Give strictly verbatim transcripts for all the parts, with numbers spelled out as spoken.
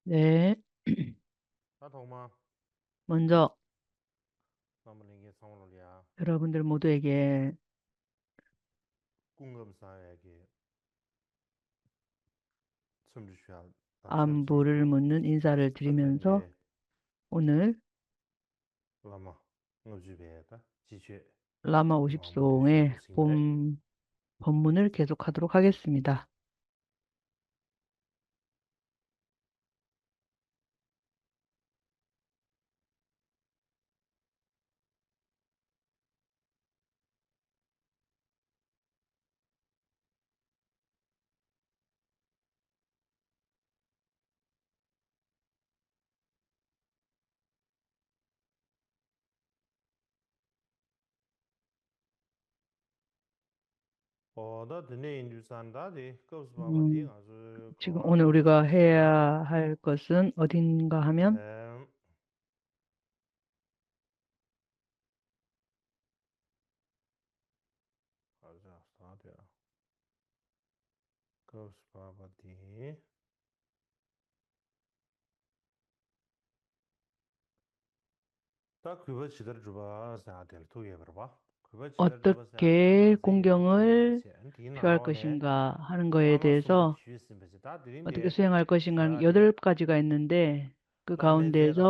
네. ད་ཐོག་མ་먼저 བླ་མ་ལྷན་རྒྱས་ཚང་མ་ལ་ཡ། 여러분들 모두에게 སྐུ་ཁམས་བཟང་ཡག་གི་འཚམས་འདྲི་ཞུ་ཡག་དང་ཆབས་ཅིག་སྐུ་ཁམས་བཟང་ཡག་གི། 안부를 묻는 인사를 드리면서 오늘 བླ་མ་ལྔ་བཅུ་པའི་ད་སྤྱི་ཆོས་བླ་མ་མང་པོ་ཞིག་ཞུ་ཞུ་ཡིན་པ་ཕུལ་གྱི་རེད། ཕུལ་གྱི་རེད། ཕུལ་གྱི་རེད། ཕུལ་གྱི་རེད། ཕུལ་གྱི་རེད། ཕུལ་གྱི་རེད། ཕུལ་གྱི་རེད། ཨོ་ད་དེ་འདྲ་ཡིན་དུས་ཙང་ད་དེ་སྐབས་སུ་བབས་པ་དེ་ང་ཚོའི་음, 지금 오늘 우리가 해야 할 것은 어딘가 하면 네. ཨ་ཅག་ས་དེ་སྐབས་སུ་བབས་པ་དེ། ད་གུས་པ་ཇི་ལྟར་བསྒྲུབ་པ་ཟེར་ཡ་དེ་ལ་ཐུག་ཡོད་པ་རེད་པ། གུས་པ་ཇི་ལྟར་བསྒྲུབ་པ་ཟེར་ཡ་དེ་ང་ཚོས་ཡོད་པ་ཟེར་ཡ་དེའི་ནང་ལོགས་ནས་ཕྱག་ག་ཞིང་ག་ཧ་རང་གོ་ཡེ་དེ་སོ། ཨ་མ་སོ་ཞུས་ཟིན་པ་ཞིག་ད་དེ་རིང་འདི་ལ་ཡོད་དེ་སོ། ཨ་དེ་ག་སུའི་ངར་གོ་ཞིང་ངར་ཡོད་དེར་བཀའ་ཅི་ག་ཡིན་ནན་དེ་གི་གའུན་དེ་སོ།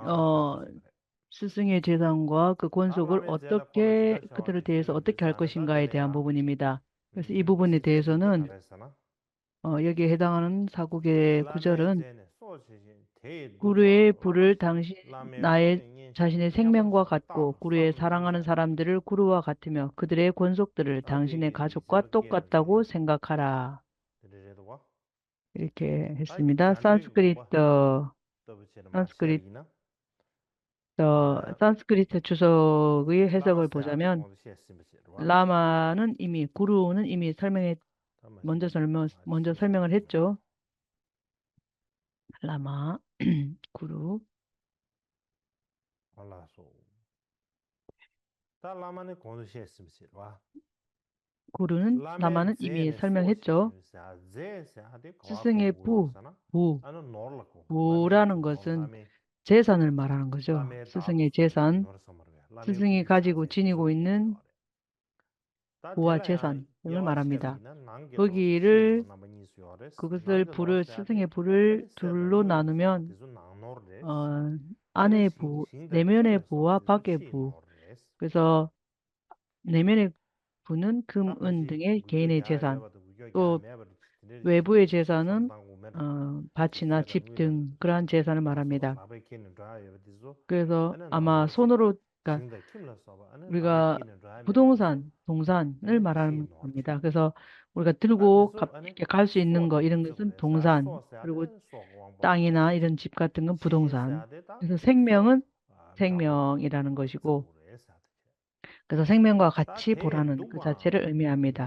ཨོ། 스승의 재산과 그 권속을 어떻게 그들에 대해서 어떻게 할 것인가에 대한 부분입니다. 그래서 이 부분에 대해서는 어, 여기에 해당하는 사국의 구절은 구루의 부를 당신 나의 자신의 생명과 같고 구루의 사랑하는 사람들을 구루와 같으며 그들의 권속들을 당신의 가족과 똑같다고 생각하라. 이렇게 했습니다. 산스크리트, 산스크리트, 어, 산스크리트 주석의 해석을 보자면 라마는 이미, 구루는 이미 설명해, 먼저 설명, 먼저 설명을 했죠. 라마, 구루. ད་བླ་མ་ནི་གོང་དུ་བཤད་ཟིན་པ་ཞིག་རེད་བ། 구루는, བླ་མའི་རྗེས་ནས་སྲོག་བཅད་ཟིན་པ་ཞིག་རེད་བ། སྲོག་བཅད་ཟིན་པ་ཞིག་རེད་བ། རྗེས་ཟེར་ཡ་དེ་ག་བ་གོ་དགོས་ཟེར་ན། སྲིད་སྲུང་གི་བུ། བུ། ཨ་ནི་ནོར་ལ་གོ། བུ་ར་ནང་གོ་ཟིན། བླ་མའི་རྗེས་ཟན་ནི་མ་ར་ནང་གོ་ཞོ། སྲིད་སྲུང་གི་རྗེས་ཟན། སྲིད་སྲུང་གི་ཁ་ཅིག་གོ་ཅི་ནི་གོ་ཡིན་ནི། བུ་བ་རྗེས་ཟན་ཡོད་མ་ར་མི་ད། བུ་གི་རུ། ཁུ་གུ་སལ་བུ་རུ་སྲིད་སྲུང་གི་བུ་རུ་དུ་ལོ་ན་ནུ་མྱོན། ཨ་ནེ་བུ། ལེ་མྱོན་ནེ་བུ་བ་ཕ་གི་བུ། ཀུ་སོ། ནེ་མེ་ནེ་བུ་ནུན་ཁུམ་ཨུན་དེ་ངའི་གེ་ནེ་ཆེ་སན། ཏོ། ཝེ་བུ་ཡེ་ཆེ་སན་ནུན། ཨ་བ་ཆི་ན་ཆིབ་ཏུང་ཀྲན་ཆེ་སན་མ་ར་མེ་ད། ཀེ་ཏོ་ཨ་མ་སོ་ནོ་རུ་ཀ། རི་ཀ་བུ་དུང་སན་དུང་སན་ནུན་མ་ར་མེ་ད། ཀེ་ཏོ་རི་ཀ་ཏི་ལུ་གོ་ཁབ་ཀེ་ཁ་ཤི་ནུན་གོ་ཨི་རང་གི་སན་དུང་སན། རི་གོ་ཏང་ཡིན་ན་ཨི་རང་ཆིབ་ཀ་ཏུང་བུ་དུང་སན། ཀེ་ཏོ་སེང་མེ་ཡང་སེང་མེ་ཡང་ཨི་རང་གོ་ཤི་གོ། ཀ་ས་སེང་མེ་ཀ་ཁ་ཆེ་བོ་ར་ནན་ཀ་ས་ཆེ་ར་ཨི་མི་ཨ་མི་ད།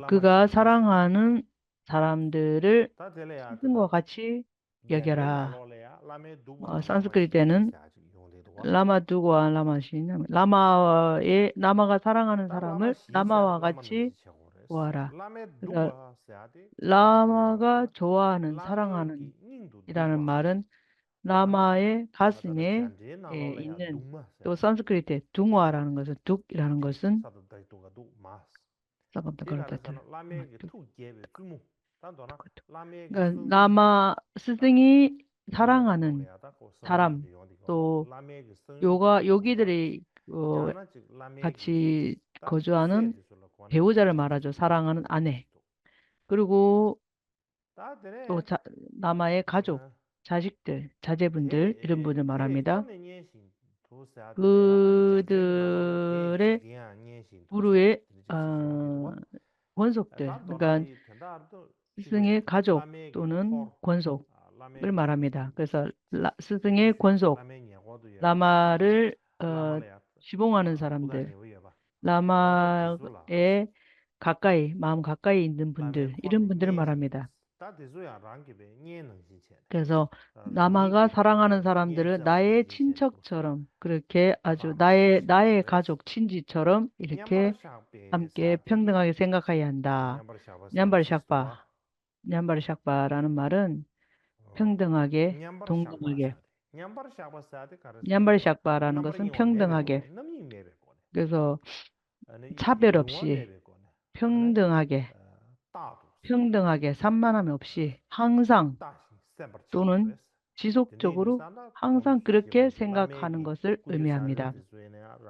ཀ་ས་ར་ང་ནན་ས་རམ་དེ་རེ། སེང་ཀ་ཁ་ཆེ་ཡ་ག་ར། སན་སི་ཀྲི་ཏ་ནན། བླ་མ་འདུག་བ་བླ་མ་ཤི་ན་བླ་མ་ཨེ་བླ་མ་ཀ་ས་ར་ང་ནན་ས་རམ་མི་བླ་མ་བ་ཀ་ཆེ་བ་ར། བླ་མ་ཀ་ཇོ་བ་ནན་ས་ར་ང་ནན་ཡི་ར་ནན་མ་རན། བླ་མ་ཨེ་ཁ་སི་ནེ་ཨེ་ཨིན་ནན། ཏོ་སན་སི་ཀྲི་ཏ་དུང་བ་རང་གོ་སུ་དུག་རང་གོ་སུན། ས་ཀབ་ཏ་ཀར་ཏ་ཏ། བླ་མ་སི་སི་ངི་ཐ་རང་ང་ནན་ཐ་རམ་ཏོ་ཡོ་ག་ཡོ་གི་དེ་རེ་ཁ་ཆི་གོ་ཅོ་ཨ་ནན་ཧེ་བུ་ཅ་ར་མ་ར་ཅོ་ས་ར་ང་ནན་ཨ་ནེ། ཀུ་རུ་གུ། ཏོ་ཚ་བླ་མ་ཡེ་ཁ་ཅོ་ཆ་ཞིག་ཏེ་ཆ་ཅེ་བུན་ཏེ་ཨི་རུ་བུན་ཏེ་མ་ར་མི་ད། ཀུ་ཏུ་རེ་ཀུ་རུ་ཡེ་ཨ་གོན་ཟོག་ཏེ་ག་སི་ངེ་ཁ་ཅོ་ཏུ་ནན་གོན་ཟོག་ཀུ་རུ་མ་ར་མི་ད། ཀ་ས་ལ་སི་ངེ་གོན་ཟོག་བླ་མ་རེ་ཨ་ཤི་བོ་ང་ནན་ས་རམ་ཏེ། བླ་མ་ཨེ་ཁ་ཀའི་མམ་ཁ་ཀའི་འདིམ་བུན་དུ་ཨི་རིམ་བུན་དུ་མ་ར་མི་ད། ད་དེ་ཚོ་ཡང་རང་གི་བའི་གཉེན་ནང་བཞིན་བྱས། ཀེ་ཟོ། བླ་མ་ག་ས་ར་ང་ནན་ས་རམ་དུ་རུ་ད་ཨེ་ཆིན་ཆོག་ཆོ་རམ་ཀུ་རུ་ཁེ་ཨ་ཅོ་ད་ཨེ་ད་ཨེ་ཁ་ཅོག་ཆིན་ཇི་ཆོ་རམ་ཨི་རི་ཁེ་ཨམ་ཀེ་ཕེང་དང་ཨ་གི་སེང་ག་ཁ་ཡན་ད། མཉམ་པར་བཞག་པ། མཉམ་པར་བཞག་པ་ར་ནན་མ་རན། མཉམ་པར་བཞག་པ་ཟེར་དེ་ག་རེ་ཟེར་ན། མཉམ་པར་བཞག་པ་ར་ནི་ག་སོང་། མཉམ་པར་བཞག་པ་ར་ནི་ག་སོང་། མཉམ་པར་ཡོང་བ་མེད་པའི་སྒོ་ནས། རྣམ་གཡེང་མེད་པའི་སྒོ་ནས། 对说། 差别없이 평등하게, 평등하게, 산만함 없이 항상 또는 지속적으로 항상 그렇게 생각하는 것을 의미합니다.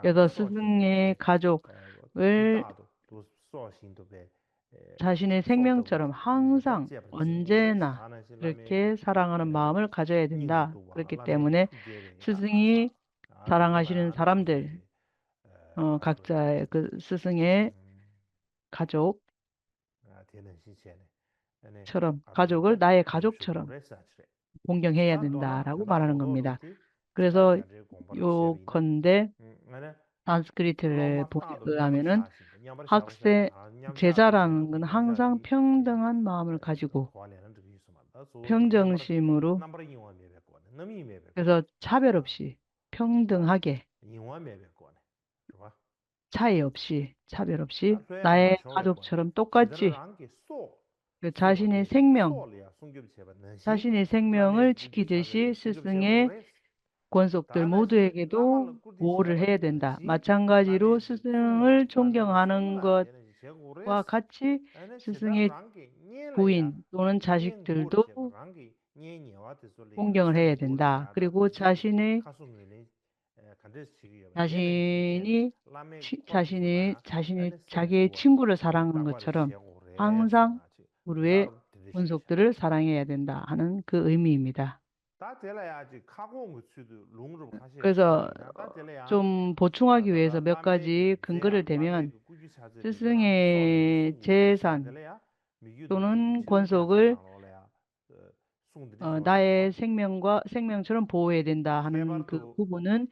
그래서 스승의 가족을 자신의 생명처럼 항상 언제나 그렇게 사랑하는 마음을 가져야 된다. 그렇기 때문에 스승이 사랑하시는 사람들, 어, 각자의 그 스승의 가족처럼, 가족을 나의 가족처럼 공경해야 된다라고 말하는 겁니다. 그래서 요컨대 산스크리트를 보게 되면은 학생, 제자라는 건 항상 평등한 마음을 가지고 평정심으로, 그래서 차별 없이 평등하게, 차이 없이, 차별 없이 나의 가족처럼 똑같이 그 자신의 생명, 자신의 생명을 지키듯이 스승의 권속들 모두에게도 보호를 해야 된다. 마찬가지로 스승을 존경하는 것과 같이 스승의 부인 또는 자식들도 존경을 해야 된다. 그리고 자신의 자신이 치- 자신이 자신이 자기의 친구를 사랑하는 것처럼 항상 우리의 권속들을 사랑해야 된다 하는 그 의미입니다. 그래서 좀 보충하기 위해서 몇 가지 근거를 대면 스승의 재산 또는 권속을 어, 나의 생명과 생명처럼 보호해야 된다 하는 그 부분은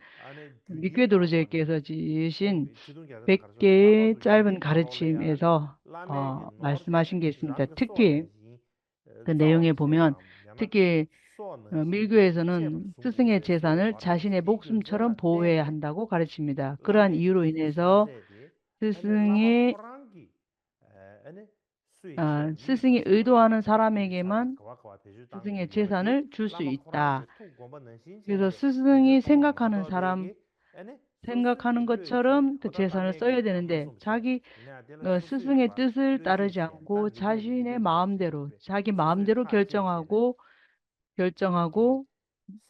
미교도르제께서 지으신 백 개의 짧은 가르침에서 어, 말씀하신 게 있습니다. 특히 그 내용에 보면 특히 어, 밀교에서는 스승의 재산을 자신의 목숨처럼 보호해야 한다고 가르칩니다. 그러한 이유로 인해서 스승의 아, 스승이 의도하는 사람에게만 스승의 재산을 줄 수 있다. 그래서 스승이 생각하는 사람, 생각하는 것처럼 그 재산을 써야 되는데 자기 어, 스승의 뜻을 따르지 않고 자신의 마음대로, 자기 마음대로 결정하고 결정하고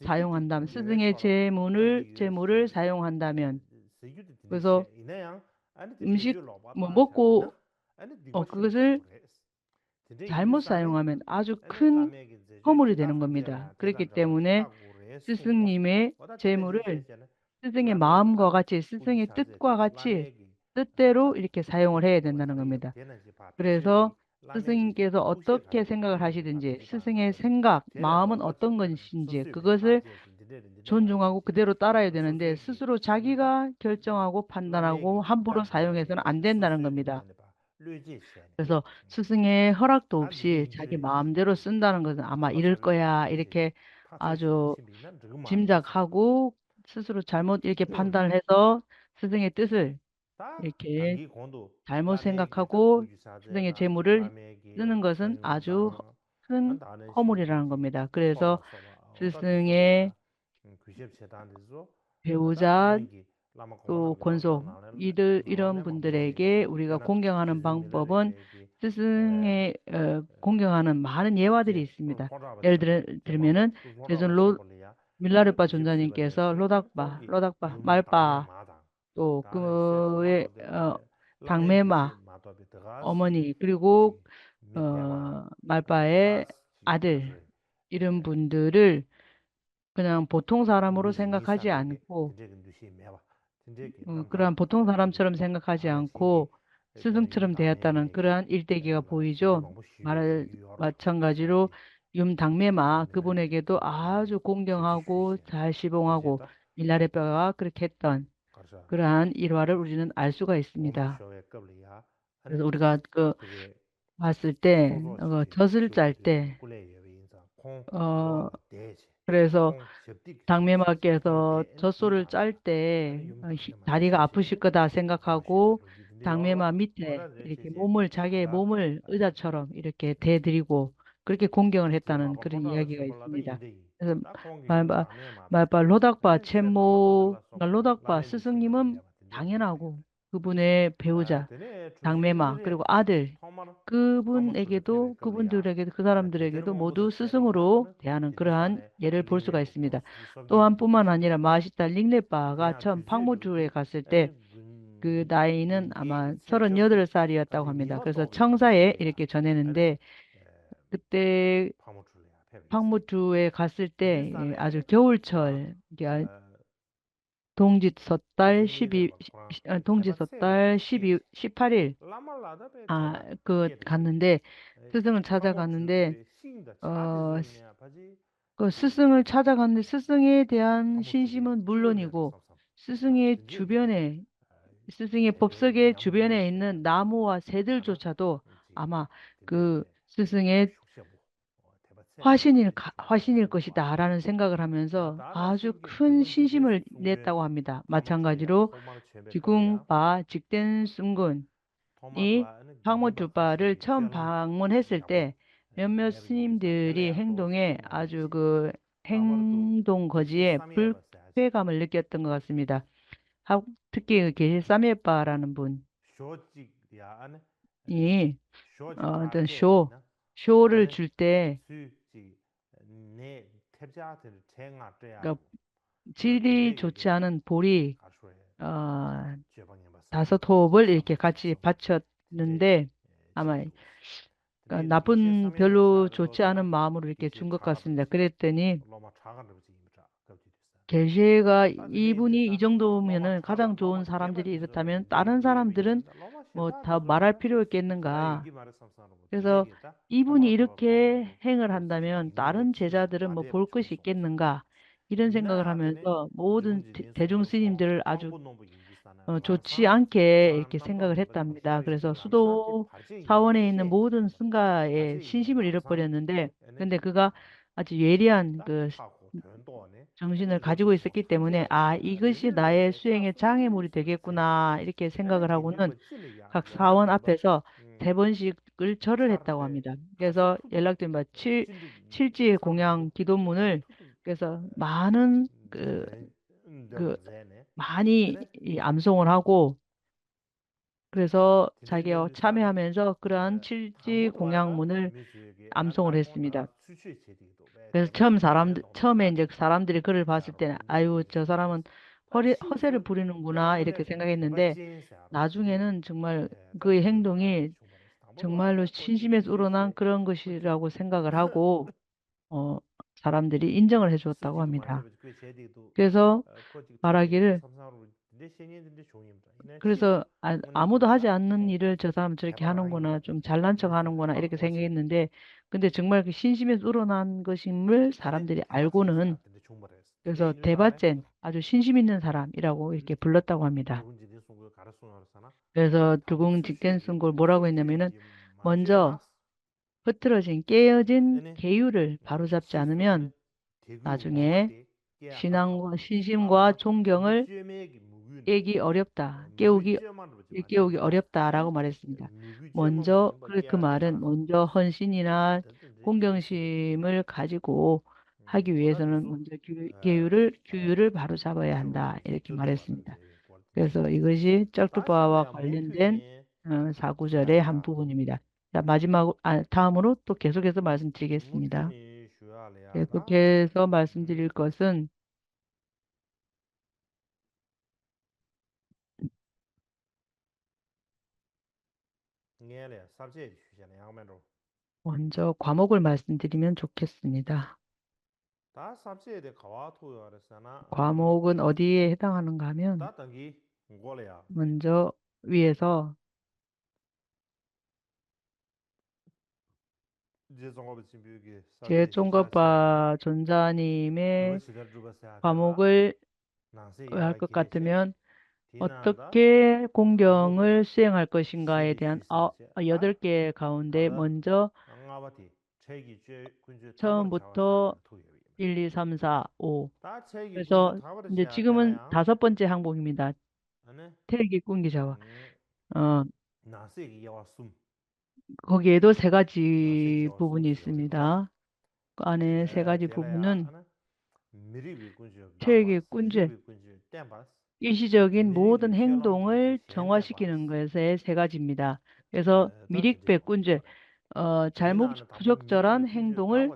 사용한다면, 스승의 재물을 재물을 사용한다면, 그래서 음식 뭐 먹고 어, 그것을 잘못 사용하면 아주 큰 허물이 되는 겁니다. 그렇기 때문에 스승님의 재물을 스승의 마음과 같이, 스승의 뜻과 같이, 뜻대로 이렇게 사용을 해야 된다는 겁니다. 그래서 스승님께서 어떻게 생각을 하시든지, 스승의 생각, 마음은 어떤 것인지 그것을 존중하고 그대로 따라야 되는데, 스스로 자기가 결정하고 판단하고 함부로 사용해서는 안 된다는 겁니다. 그래서 스승의 허락도 없이 자기 마음대로 쓴다는 것은 아마 이럴 거야 이렇게 아주 짐작하고 스스로 잘못 이렇게 판단을 해서 스승의 뜻을 이렇게 잘못 생각하고 스승의 재물을 쓰는 것은 아주 큰 허물이라는 겁니다. 그래서 스승의 배우자 또 권속 이들 이런 분들에게 우리가 공경하는 방법은 스승의 어, 공경하는 많은 예화들이 있습니다. 예를 들, 들면은 대전 로 밀라르파 존자님께서 로닥파, 로닥파 말파 또 그의 어, 당매마 어머니 그리고 어, 말파의 아들 이런 분들을 그냥 보통 사람으로 생각하지 않고 음, 그러한 보통 사람처럼 생각하지 않고 스승처럼 되었다는 그러한 일대기가 보이죠. 말할 마찬가지로 윰 당매마 그분에게도 아주 공경하고 잘侍奉하고 밀라레 뼈가 그렇게 했던 그러한 일화를 우리는 알 수가 있습니다. 그래서 우리가 그 봤을 때 어, 젖을 짤 때, 어, 그래서 당매마께서 젖소를 짤 때 다리가 아프실 거다 생각하고 당매마 밑에 이렇게 몸을, 자기의 몸을 의자처럼 이렇게 대드리고 그렇게 공경을 했다는 그런 이야기가 있습니다. 그래서 말, 말, 말바 로닥바 체모, 나 로닥바 스승님은 당연하고 그분의 배우자, 장래마, 그리고 아들, 그분에게도, 그분들에게도, 그 사람들에게도 모두 스승으로 대하는 그러한 예를 볼 수가 있습니다. 또한 뿐만 아니라 마시타 링네빠가 처음 팡무주에 갔을 때 그 나이는 아마 서른여덟 살이었다고 합니다. 그래서 청사에 이렇게 전했는데 그때 팡무주에 갔을 때 예, 아주 겨울철 이게 아- 동지 석 달, 십이 어, 동지 석 달, 십이, 십팔 일 아, 그 갔는데 스승을 찾아갔는데 어, 그 스승을 찾아갔는데 스승에 대한 신심은 물론이고 스승의 주변에 스승의 법석의 주변에 있는 나무와 새들조차도 아마 그 스승의 화신일, 가- 화신일 것이다라는 생각을 하면서 아주 큰 신심을 냈다고 합니다. 마찬가지로 지궁 바 직된 순군이 팡모주파를 처음 방문했을 때 몇몇 스님들이 행동에 아주 그 행동 거지에 불쾌감을 느꼈던 것 같습니다. 하- 특히 그 계실 사메파라는 분이 어, 어떤 ܫܘ, ܫܘ를 줄 때, 그러니까 질이 좋지 않은 보리, 어, 다섯 홉을 이렇게 같이 바쳤는데, 아마 그러니까 나쁜, 별로 좋지 않은 마음으로 이렇게 준 것 같습니다. 그랬더니, 계제가 이분이 이 정도면은 가장 좋은 사람들이 이렇다면 다른 사람들은 뭐 다 말할 필요 있겠는가. 그래서 이분이 이렇게 행을 한다면 다른 제자들은 뭐 볼 것이 있겠는가. 이런 생각을 하면서 모든 대- 대중 스님들을 아주 어, 좋지 않게 이렇게 생각을 했답니다. 그래서 수도 사원에 있는 모든 스님들의 신심을 잃어버렸는데, 근데 그가 아주 예리한 그 정신을 가지고 있었기 때문에 아, 이것이 나의 수행의 장애물이 되겠구나 이렇게 생각을 하고는 각 사원 앞에서 세 번씩을 절을 했다고 합니다. 그래서 연락된 바 칠, 칠지 공양 기도문을 그래서 많은 그, 그 많이 이 암송을 하고 그래서 자기가 참여하면서 그러한 칠지 공양문을 암송을 했습니다. 그래서 처음 사람들 처음에 이제 사람들이 그를 봤을 때는 아유 저 사람은 허리, 허세를 부리는구나 이렇게 생각했는데 나중에는 정말 그의 행동이 정말로 진심에서 우러난 그런 것이라고 생각을 하고 어, 사람들이 인정을 해주었다고 합니다. 그래서 말하기를 그래서 아, 아무도 하지 않는 일을 저 사람은 저렇게 하는구나, 좀 잘난 척 하는구나 이렇게 생각했는데 근데 정말 그 신심에서 우러난 것임을 사람들이 알고는 그래서 대바젠 아주 신심 있는 사람이라고 이렇게 불렀다고 합니다. 그래서 두공 직된 sungur 뭐라고 했냐면은 먼저 흐트러진 깨어진 계율을 바로잡지 않으면 나중에 신앙과 신심과 존경을 깨기 어렵다. 깨우기 깨우기 어렵다라고 말했습니다. 먼저 그, 그 말은 먼저 헌신이나恭경심을 가지고 하기 위해서는 먼저 규- 계율을 규율을 바로잡아야 한다. 이렇게 말했습니다. 그래서 이것이 짝두바와 관련된 어, 사구절의 한 부분입니다. 자, 마지막, 아, 다음으로 또 계속해서 말씀드리겠습니다. 계속해서 말씀드릴 것은 먼저 과목을 말씀드리면 좋겠습니다. 과목은 어디에 해당하는가 하면 먼저 위에서 제 쫑거빠 존자님의 과목을 할 것 같으면 어떻게 공경을 수행할 것인가에 대한 아, 여덟 개 가운데 먼저 처음부터 일, 이, 삼, 사, 오. 그래서 이제 지금은 다섯 번째 항목입니다. ཐེར་གྱི་ཀུན་གྱི་བྱ་བ། ཨ། 거기에도 세 가지 부분이 있습니다. 그 안에 세 가지 부분은, 최악의 꾼죄, 일시적인 모든 행동을 정화시키는 것의 세 가지입니다. 그래서 미릭배 꾼죄, 어, 잘못, 부적절한 행동을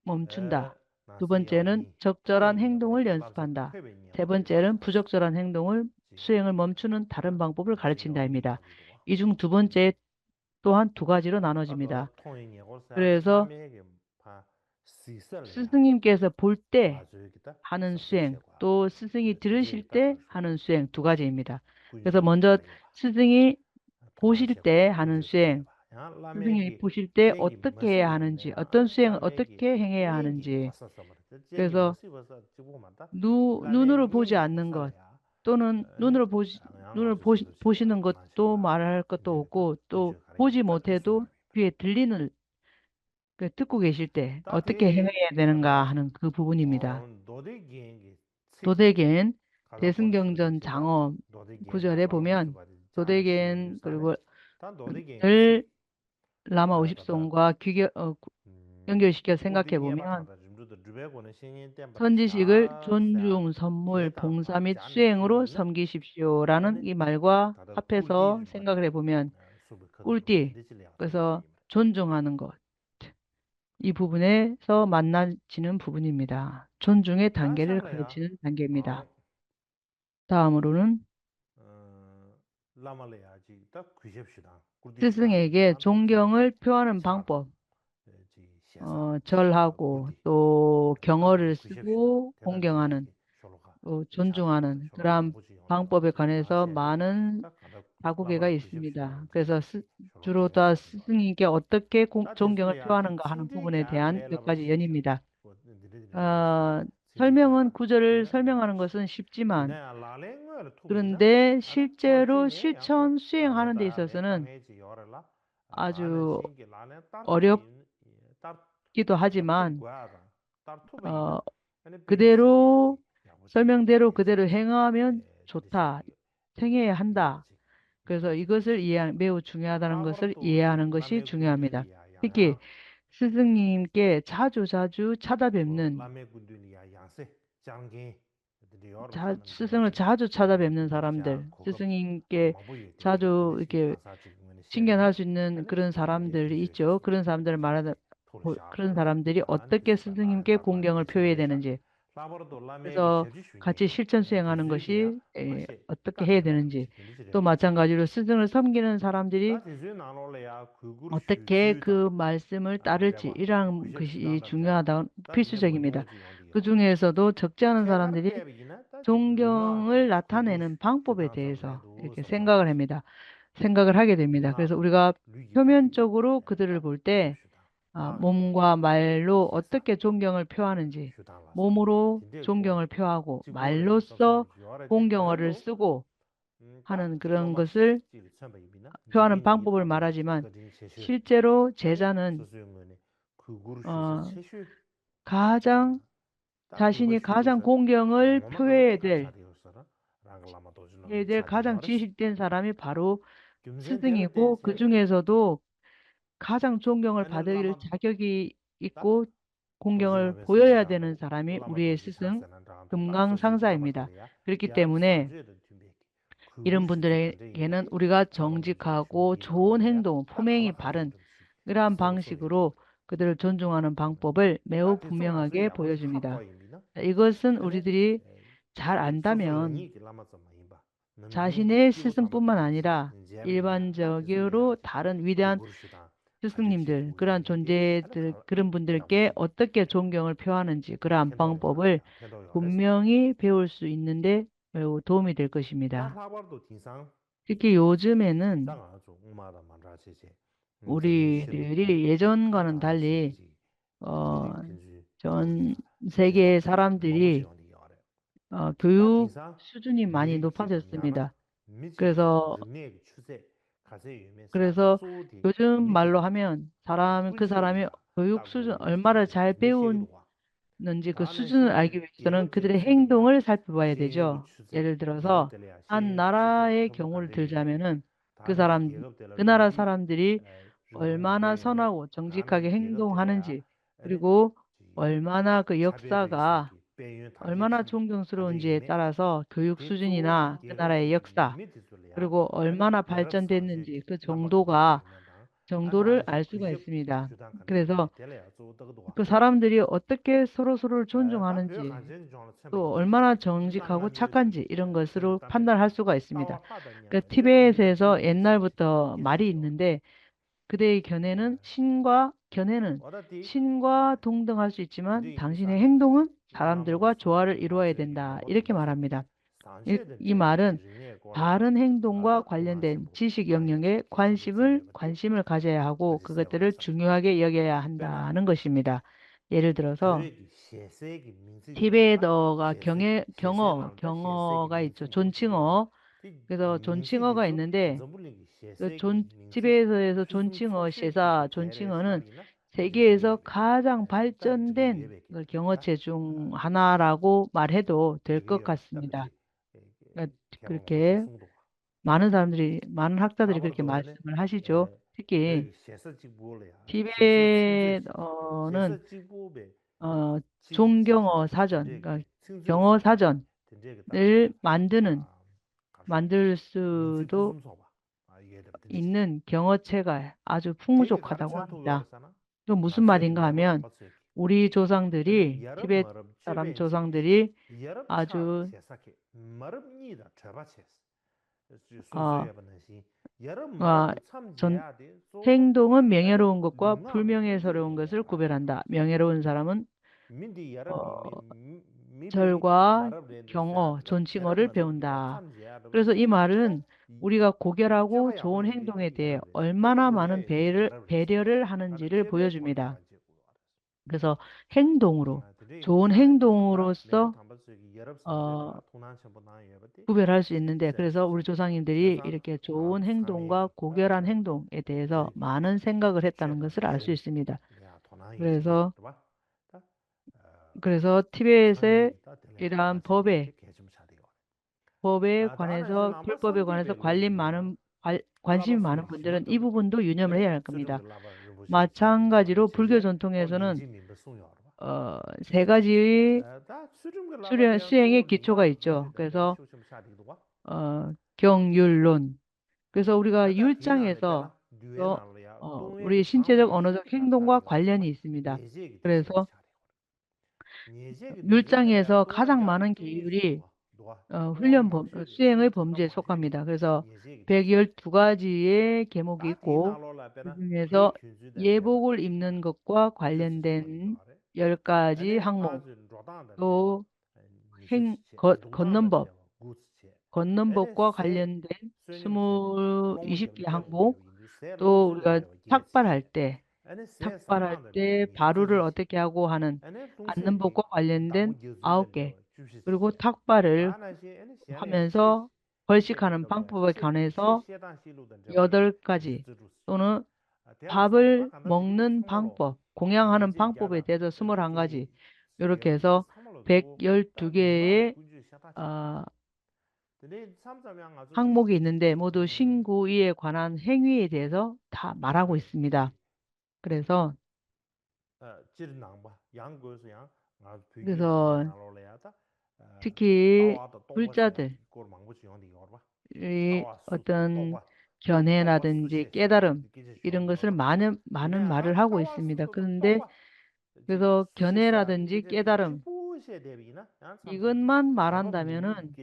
멈춘다. 두 번째는 적절한 행동을 연습한다. 세 번째는 부적절한 행동을, 수행을 멈추는 다른 방법을 가르친다입니다. 이 중 두 번째 또한 두 가지로 나눠집니다. 그래서 스승님께서 볼 때 하는 수행, 또 스승이 들으실 때 하는 수행 두 가지입니다. 그래서 먼저 스승이 보실 때 하는 수행, 스승이 보실 때 어떻게 해야 하는지, 어떤 수행을 어떻게 행해야 하는지. 그래서 눈, 눈으로 보지 않는 것, 또는 눈으로 보시, 눈으로 보시, 보시는 것도 말할 것도 없고, 또 보지 못해도 귀에 들리는, 그, 듣고 계실 때 어떻게 행해야 되는가 하는 그 부분입니다. 도대겐, 대승경전 장어 구절에 보면, 도대겐, 그리고 늘 라마 오십손과 귀결, 어, 연결시켜 생각해 보면, 선지식을 존중, 선물, 봉사 및 수행으로 섬기십시오라는 이 말과 합해서 생각을 해 보면, 꿀띠, 그래서 존중하는 것, 이 부분에서 만나지는 부분입니다. 존중의 단계를 가르치는 단계입니다. 다음으로는 스승에게 존경을 표하는 방법, 어, 절하고 또 경어를 쓰고 공경하는, 또 존중하는 그러한 방법에 관해서 많은 자구계가 있습니다. 그래서 스, 주로 다 스승님께 어떻게 공, 존경을 표하는가 하는 부분에 대한 몇 가지 예입니다. 어, 설명은, 구절을 설명하는 것은 쉽지만, 그런데 실제로 실천 수행하는 데 있어서는 아주 어렵기도 하지만, 어, 그대로, 설명대로 그대로 행하면 좋다, 행해야 한다. 그래서 이것을 이해, 매우 중요하다는 것을 이해하는 것이 중요합니다. 특히 스승님께 자주 자주 찾아뵙는, 자, 스승을 자주 찾아뵙는 사람들, 스승님께 자주 이렇게 신경할 수 있는 그런 사람들이 있죠. 그런 사람들을 말하는, 그런 사람들이 어떻게 스승님께 공경을 표해야 되는지, 그래서 같이 실천 수행하는 것이, 에, 어떻게 해야 되는지, 또 마찬가지로 스승을 섬기는 사람들이 어떻게 그 말씀을 따를지, 이러한 것이 중요하다, 필수적입니다. 그 중에서도 적지 않은 사람들이 존경을 나타내는 방법에 대해서 이렇게 생각을 합니다. 생각을 하게 됩니다. 그래서 우리가 표면적으로 그들을 볼 때, 아, 몸과 말로 어떻게 존경을 표하는지, 몸으로 존경을 표하고 말로써 공경어를 쓰고 하는 그런 것을 표하는 방법을 말하지만, 실제로 제자는, 어, 가장, 자신이 가장 공경을 표해야 될, 해야 될 가장 지식된 사람이 바로 스승이고, 그 중에서도 가장 존경을 받을 자격이 있고 공경을 보여야 되는 사람이 우리의 스승, 금강상사입니다. 그렇기 때문에 이런 분들에게는 우리가 정직하고 좋은 행동, 품행이 바른 그러한 방식으로 그들을 존중하는 방법을 매우 분명하게 보여줍니다. 이것은 우리들이 잘 안다면, 자신의 스승뿐만 아니라 일반적으로 다른 위대한 스승님들, 그러한 존재들, 그런 분들께 어떻게 존경을 표하는지, 그러한 방법을 분명히 배울 수 있는데 매우 도움이 될 것입니다. 특히 요즘에는 우리들이 예전과는 달리, 어, 전 세계의 사람들이, 어, 교육 수준이 많이 높아졌습니다. 그래서, 그래서 요즘 말로 하면 사람, 그 사람이 교육 수준, 얼마나 잘 배우는지 그 수준을 알기 위해서는 그들의 행동을 살펴봐야 되죠. 예를 들어서 한 나라의 경우를 들자면은, 그 사람, 그 나라 사람들이 얼마나 선하고 정직하게 행동하는지, 그리고 얼마나 그 역사가 얼마나 존경스러운지에 따라서 교육 수준이나 그 나라의 역사, 그리고 얼마나 발전됐는지 그 정도가, 정도를 알 수가 있습니다. 그래서 그 사람들이 어떻게 서로서로를 존중하는지, 또 얼마나 정직하고 착한지 이런 것으로 판단할 수가 있습니다. 그 티베트에서 옛날부터 말이 있는데, 그대의 견해는 신과, 견해는 신과 동등할 수 있지만 당신의 행동은 사람들과 조화를 이루어야 된다. 이렇게 말합니다. 이, 이 말은 다른 행동과 관련된 지식 영역에 관심을, 관심을 가져야 하고 그것들을 중요하게 여겨야 한다는 것입니다. 예를 들어서, 티베트어가 경해, 경어, 경어가 있죠. 존칭어. 그래서 존칭어가 있는데, 그 존, 티베트에서 존칭어, ܫེ་ས 존칭어는 세계에서 가장 발전된 그 경어체 중 하나라고 말해도 될 것 같습니다. 그러니까 그렇게 많은 사람들이, 많은 학자들이 그렇게 말씀을 하시죠. 특히 티베트어는 어, 존경어 사전, 그러니까 경어 사전을 만드는, 만들 수도 있는 경어체가 아주 풍부적하다고 합니다. 그 무슨 말인가 하면, 우리 조상들이, 티베트 사람 조상들이 아주 어, 어, 전, 행동은 명예로운 것과 불명예스러운 것을 구별한다. 명예로운 사람은 어, 절과 경어, 존칭어를 배운다. 그래서 이 말은 우리가 고결하고 좋은 행동에 대해 얼마나 많은 배를, 배려를 하는지를 보여줍니다. 그래서 행동으로, 좋은 행동으로서 어, 구별할 수 있는데, 그래서 우리 조상님들이 이렇게 좋은 행동과 고결한 행동에 대해서 많은 생각을 했다는 것을 알 수 있습니다. 그래서, 그래서 티베트의 이러한 법에, 법에 관해서, 율법에 관해서 관심 많은, 관- 관심이 많은 분들은 이 부분도 유념을 해야 할 겁니다. 마찬가지로 불교 전통에서는 어, 세 가지의 수련, 수행의 기초가 있죠. 그래서 어, 경율론. 그래서 우리가 율장에서 또 어, 우리 신체적 언어적 행동과 관련이 있습니다. 그래서 율장에서 가장 많은 계율이 어, 훈련 범, 수행의 범주에 속합니다. 그래서 백십이 가지의 계목이 있고, 그중에서 예복을 입는 것과 관련된 열 가지 항목, 또 행, 거, 걷는 법, 걷는 법과 관련된 이십, 이십 개 항목, 또 우리가 탁발할 때, 탁발할 때 발우를 어떻게 하고 하는, 앉는 법과 관련된 아홉 개, 그리고 탁발을 하면서 벌식하는 방법에 관해서 여덟 가지, 또는 밥을 먹는 방법, 공양하는 방법에 대해서 스물한 가지, 이렇게 해서 백십이 개의 어, 항목이 있는데, 모두 신구이에 관한 행위에 대해서 다 말하고 있습니다. 그래서 그래서 특히 불자들이 어떤 견해라든지 깨달음, 이런 것을 많은, 많은 말을 하고 있습니다. 그런데 그래서 견해라든지 깨달음, 이것만 말한다면은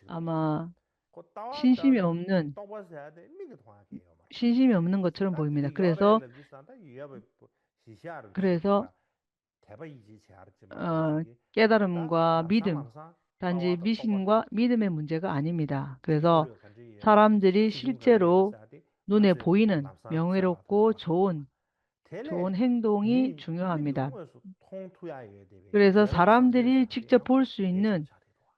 아마 신심이 없는, 신심이 없는 것처럼 보입니다. 그래서, 그래서 어, 깨달음과 믿음, 단지 미신과 믿음의 문제가 아닙니다. 그래서 사람들이 실제로 눈에 보이는 명예롭고 좋은, 좋은 행동이 중요합니다. 그래서 사람들이 직접 볼 수 있는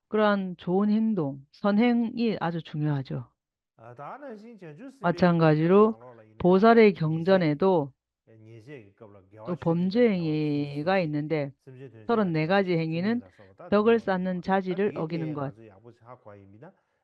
그러한 좋은 행동, 선행이 아주 중요하죠. 마찬가지로 보살의 경전에도 또 범죄 행위가 있는데, 서른네 가지 행위는 덕을 쌓는 자질을 어기는 것.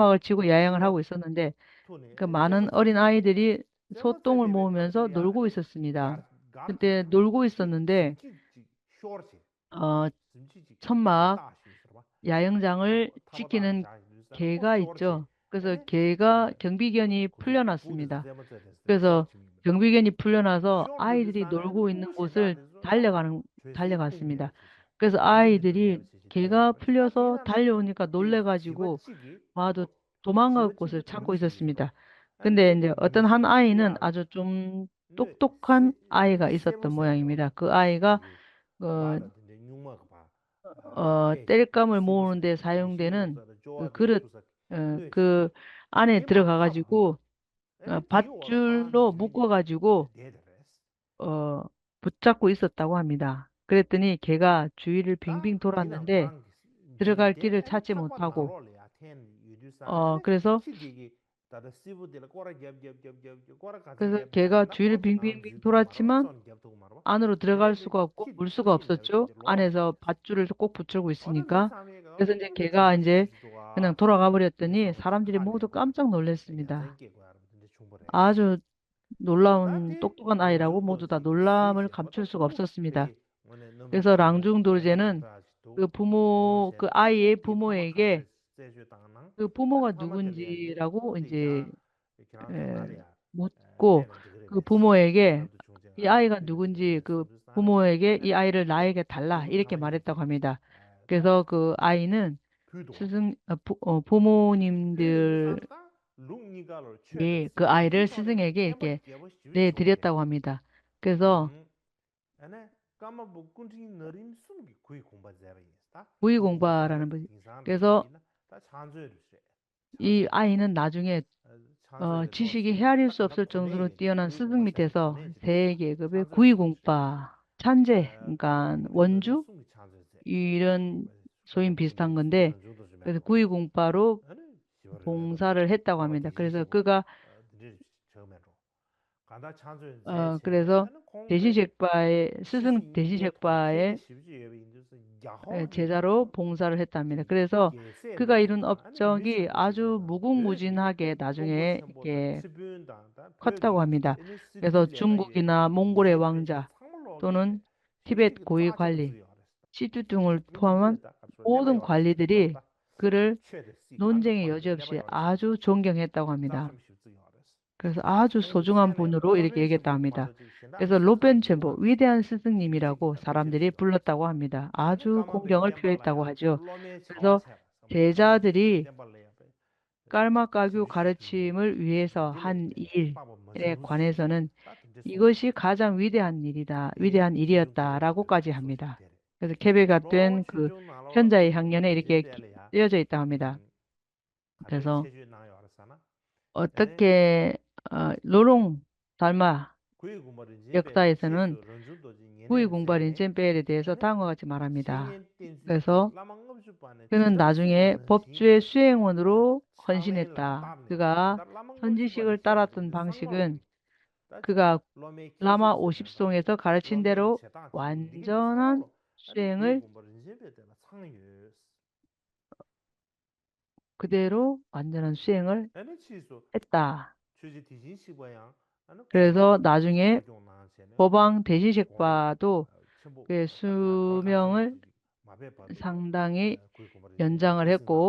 천막을 치고 야영을 하고 있었는데 그 많은 어린 아이들이 소똥을 모으면서 놀고 있었습니다. 그때 놀고 있었는데 어, 천막 야영장을 지키는 개가 있죠. 그래서 개가 경비견이 풀려났습니다. 그래서 경비견이 풀려나서 아이들이 놀고 있는 곳을 달려가는 달려갔습니다. 그래서 아이들이 개가 풀려서 달려오니까 놀래가지고 와도 도망갈 곳을 찾고 있었습니다. 근데 이제 어떤 한 아이는 아주 좀 똑똑한 아이가 있었던 모양입니다. 그 아이가 어, 어, 땔감을 모으는데 사용되는 그 그릇 어, 그 안에 들어가가지고 어, 밧줄로 묶어가지고 어, 붙잡고 있었다고 합니다. 그랬더니 개가 주위를 빙빙 돌았는데 들어갈 길을 찾지 못하고 어, 그래서 그래서 개가 주위를 빙빙빙 돌았지만 안으로 들어갈 수가 없고 물 수가 없었죠. 안에서 밧줄을 꼭 붙들고 있으니까. 그래서 이제 개가 이제 그냥 돌아가 버렸더니 사람들이 모두 깜짝 놀랐습니다. 아주 놀라운 똑똑한 아이라고 모두 다 놀람을 감출 수가 없었습니다. 그래서 랑중 도르제는 그 부모, 그 아이의 부모에게 그 부모가 누군지라고 이제 에, 묻고 그 부모에게 이 아이가 누군지 그 부모에게 이 아이를 나에게 달라 이렇게 말했다고 합니다. 그래서 그 아이는 스승 어, 부, 어, 부모님들 ལུགས་གཉིས་ཀ་ལ་ཆོས་དང་ཨེ་ཀྱི་ཨའི་རེ་སྲིད་སྲིད་ངེས་ཀྱི་ཀྱི་ལས་དེ་རེ་ལྟ་བ་མི་ད། ཀྱི་སོ། ཨ་ནི་ཀརྨ་པ་སྐུ་ཕྲེང་ན་རིམ་གསུམ་གྱི་གུ་ཡི་དགོངས་པ་མཛད་པ་ཡིན་ད། གུ་ཡི་དགོངས་པ་ར་ན་པ་ཀྱི་སོ། ད་ཕྱག་མཛོད་རེད། ཨི་ཨ་ཡིན་ན་ན་ཆུང་ངས། ཕྱག་མཛོད་ཅི་ཞིག་གི་ཧ་རི་སོབ་སོབ་ཅུང་ཟུར་ཏི་ཡོ་ན་སྲིད་སྲིད་མི་དེ་སོ། ཟས་ཀྱི་གུ་པའི་གུ་ཡི་དགོངས་པ། ཕྱག་མཛོད་གན་ཝན་ཇུ། ཡུ་རན་སོ་ཡིན་བིས་ཐང་གི་འདི། གུ་ཡི་དགོངས་པ་རུ། བོང་སར་ཧེ་ལྟ་བ་མི་ད་ཀི་རེ་སོ་ཀི་ཀ། ཨ་ཀི་རེ་སོ། དེ་བཞིན་གཤེགས་པ་ཡི་སྲིད་སྲིད་དེ་བཞིན་གཤེགས་པ་ཡི། ཨེ་བྱེད་ས་རུ་བོང་སར་ཧེ་ལྟ་མི་ད་ཀི་རེ་སོ། ཀི་ཀ་ཡི་རུན་ཨོབ་ཅོང་གི་ཨ་ཇུ་བུ་གུང་མུ་ཇི་ན་གེ་ད་ཇུ་ངེ་གེ། ཁོ་ལྟ་བ་མི་ད། ཀི་རེ་སོ་ཅུང་གུ་གི་ན་མོང་གོ་རེ་ཝང་ཇ། ཏོ་ནུན། ཐི་བེད་གོ་ཡི་ཁ་ལི། ཤི་ཏུ་ཏུ་ངུལ་ཕོ་མ། ཨོ་དུང་ཁ་ལི་དེ་རི། ཀི་རུ། ནོན་ཅེང་ཡོ་ཅོབ་ཤེ་ཨ་ཇུ་ཆུང་གྱང་ཧེ་ལྟ་བ་མི་ད། ཀི་རེ་སོ་ཨ་ཇུ་སོ་ཆུང་ངམ་པུ་ནུ་རོ་ཨི་རི་ཀེ་ཀེ་ཏ་མི་ཏ། ཀི་རེ་སོ་ལོ་པན་ཆེན་པོ་ཝི་དེ་ཡན་སི་སིང་ཉི་མི་ར་གོ་ས་རམ་དེ་རི་པུ་ལ་ཏ་བ་མི་ཏ། ཨ་ཇུ་ཁོང་གྱང་ངར་ཕི་ཝེ་ཏ་བ་ཇོ། ཀི་རེ་སོ་ཟས་ཇ་དེ་རི། ཀརྨ་བཀའ་བརྒྱུད་ག་ར་ཆི་མུར་ཝི་ཧེ་སོ་ཧན་ཨིར་རེ་གོ་ནེ་སོ་ནན། ཨི་གོ་ཤི་ཁ་ཅང་ཝི་དེ་ཡན་ནི་རི་ཏ་ཝི་དེ་ཡན་ཨི་རི་ཡ་ཏ་ར་གོ་ཀ་ཅི་ཧ་མི་ཏ། ཀི་རེ་སོ་ཁེ་བེ་ག་ཏོན་ཁུ་ཁྱོན་ཇ་ཡི་ཧང་ཉ་ནེ་ཨི་རི་ཀེ་ཡོ་ཇ་ཡི་ཏ་མི་ཏ། དེ་སོང་། འོ་ཏ་ཀེ་ལོ་རུང་དར་མ་ཡག་ས་ཡི་ས་ནོན། གུ་ཡི་དགོངས་པ་རིན་ཆེན་དཔལ་རེ་དེ་སོ་ད་ངོ་ག་ཅི་མ་ར་མི་ད། དེ་སོ། ཀི་ནོན་ད་ཇུ་ངེ་བོབ་ཅུའི་སུའེ་ངོ་རུ་ཧོན་ཤི་ནེ་ད། ཀི་ག་ཧོན་ཇི་ཤི་གར་ཏ་ར་ཏུན་ཕང་ཤི་གུན། ཀི་ག་བླ་མ་འོ་ཤིབ་སོང་ངེ་སོ་ག་ར་ཆིན་དེ་རུ་ཝན་ཇོ་ནན་སུའེ་ངུལ། ཁུ་དེ་རུ་ཨན་ཇ་རན་སུའེ་ངར་ཨེ་ཏ། ཁེ་རེ་སོ་ད་ཇུ་ངེ་ཕོ་བང་དེ་བཞིན་གཤེགས་པ་དུ་ཀེ་སུ་མྱོང་ངར་སང་ད་ངེ་ཡོན་ཅང་རེ་ཀོ་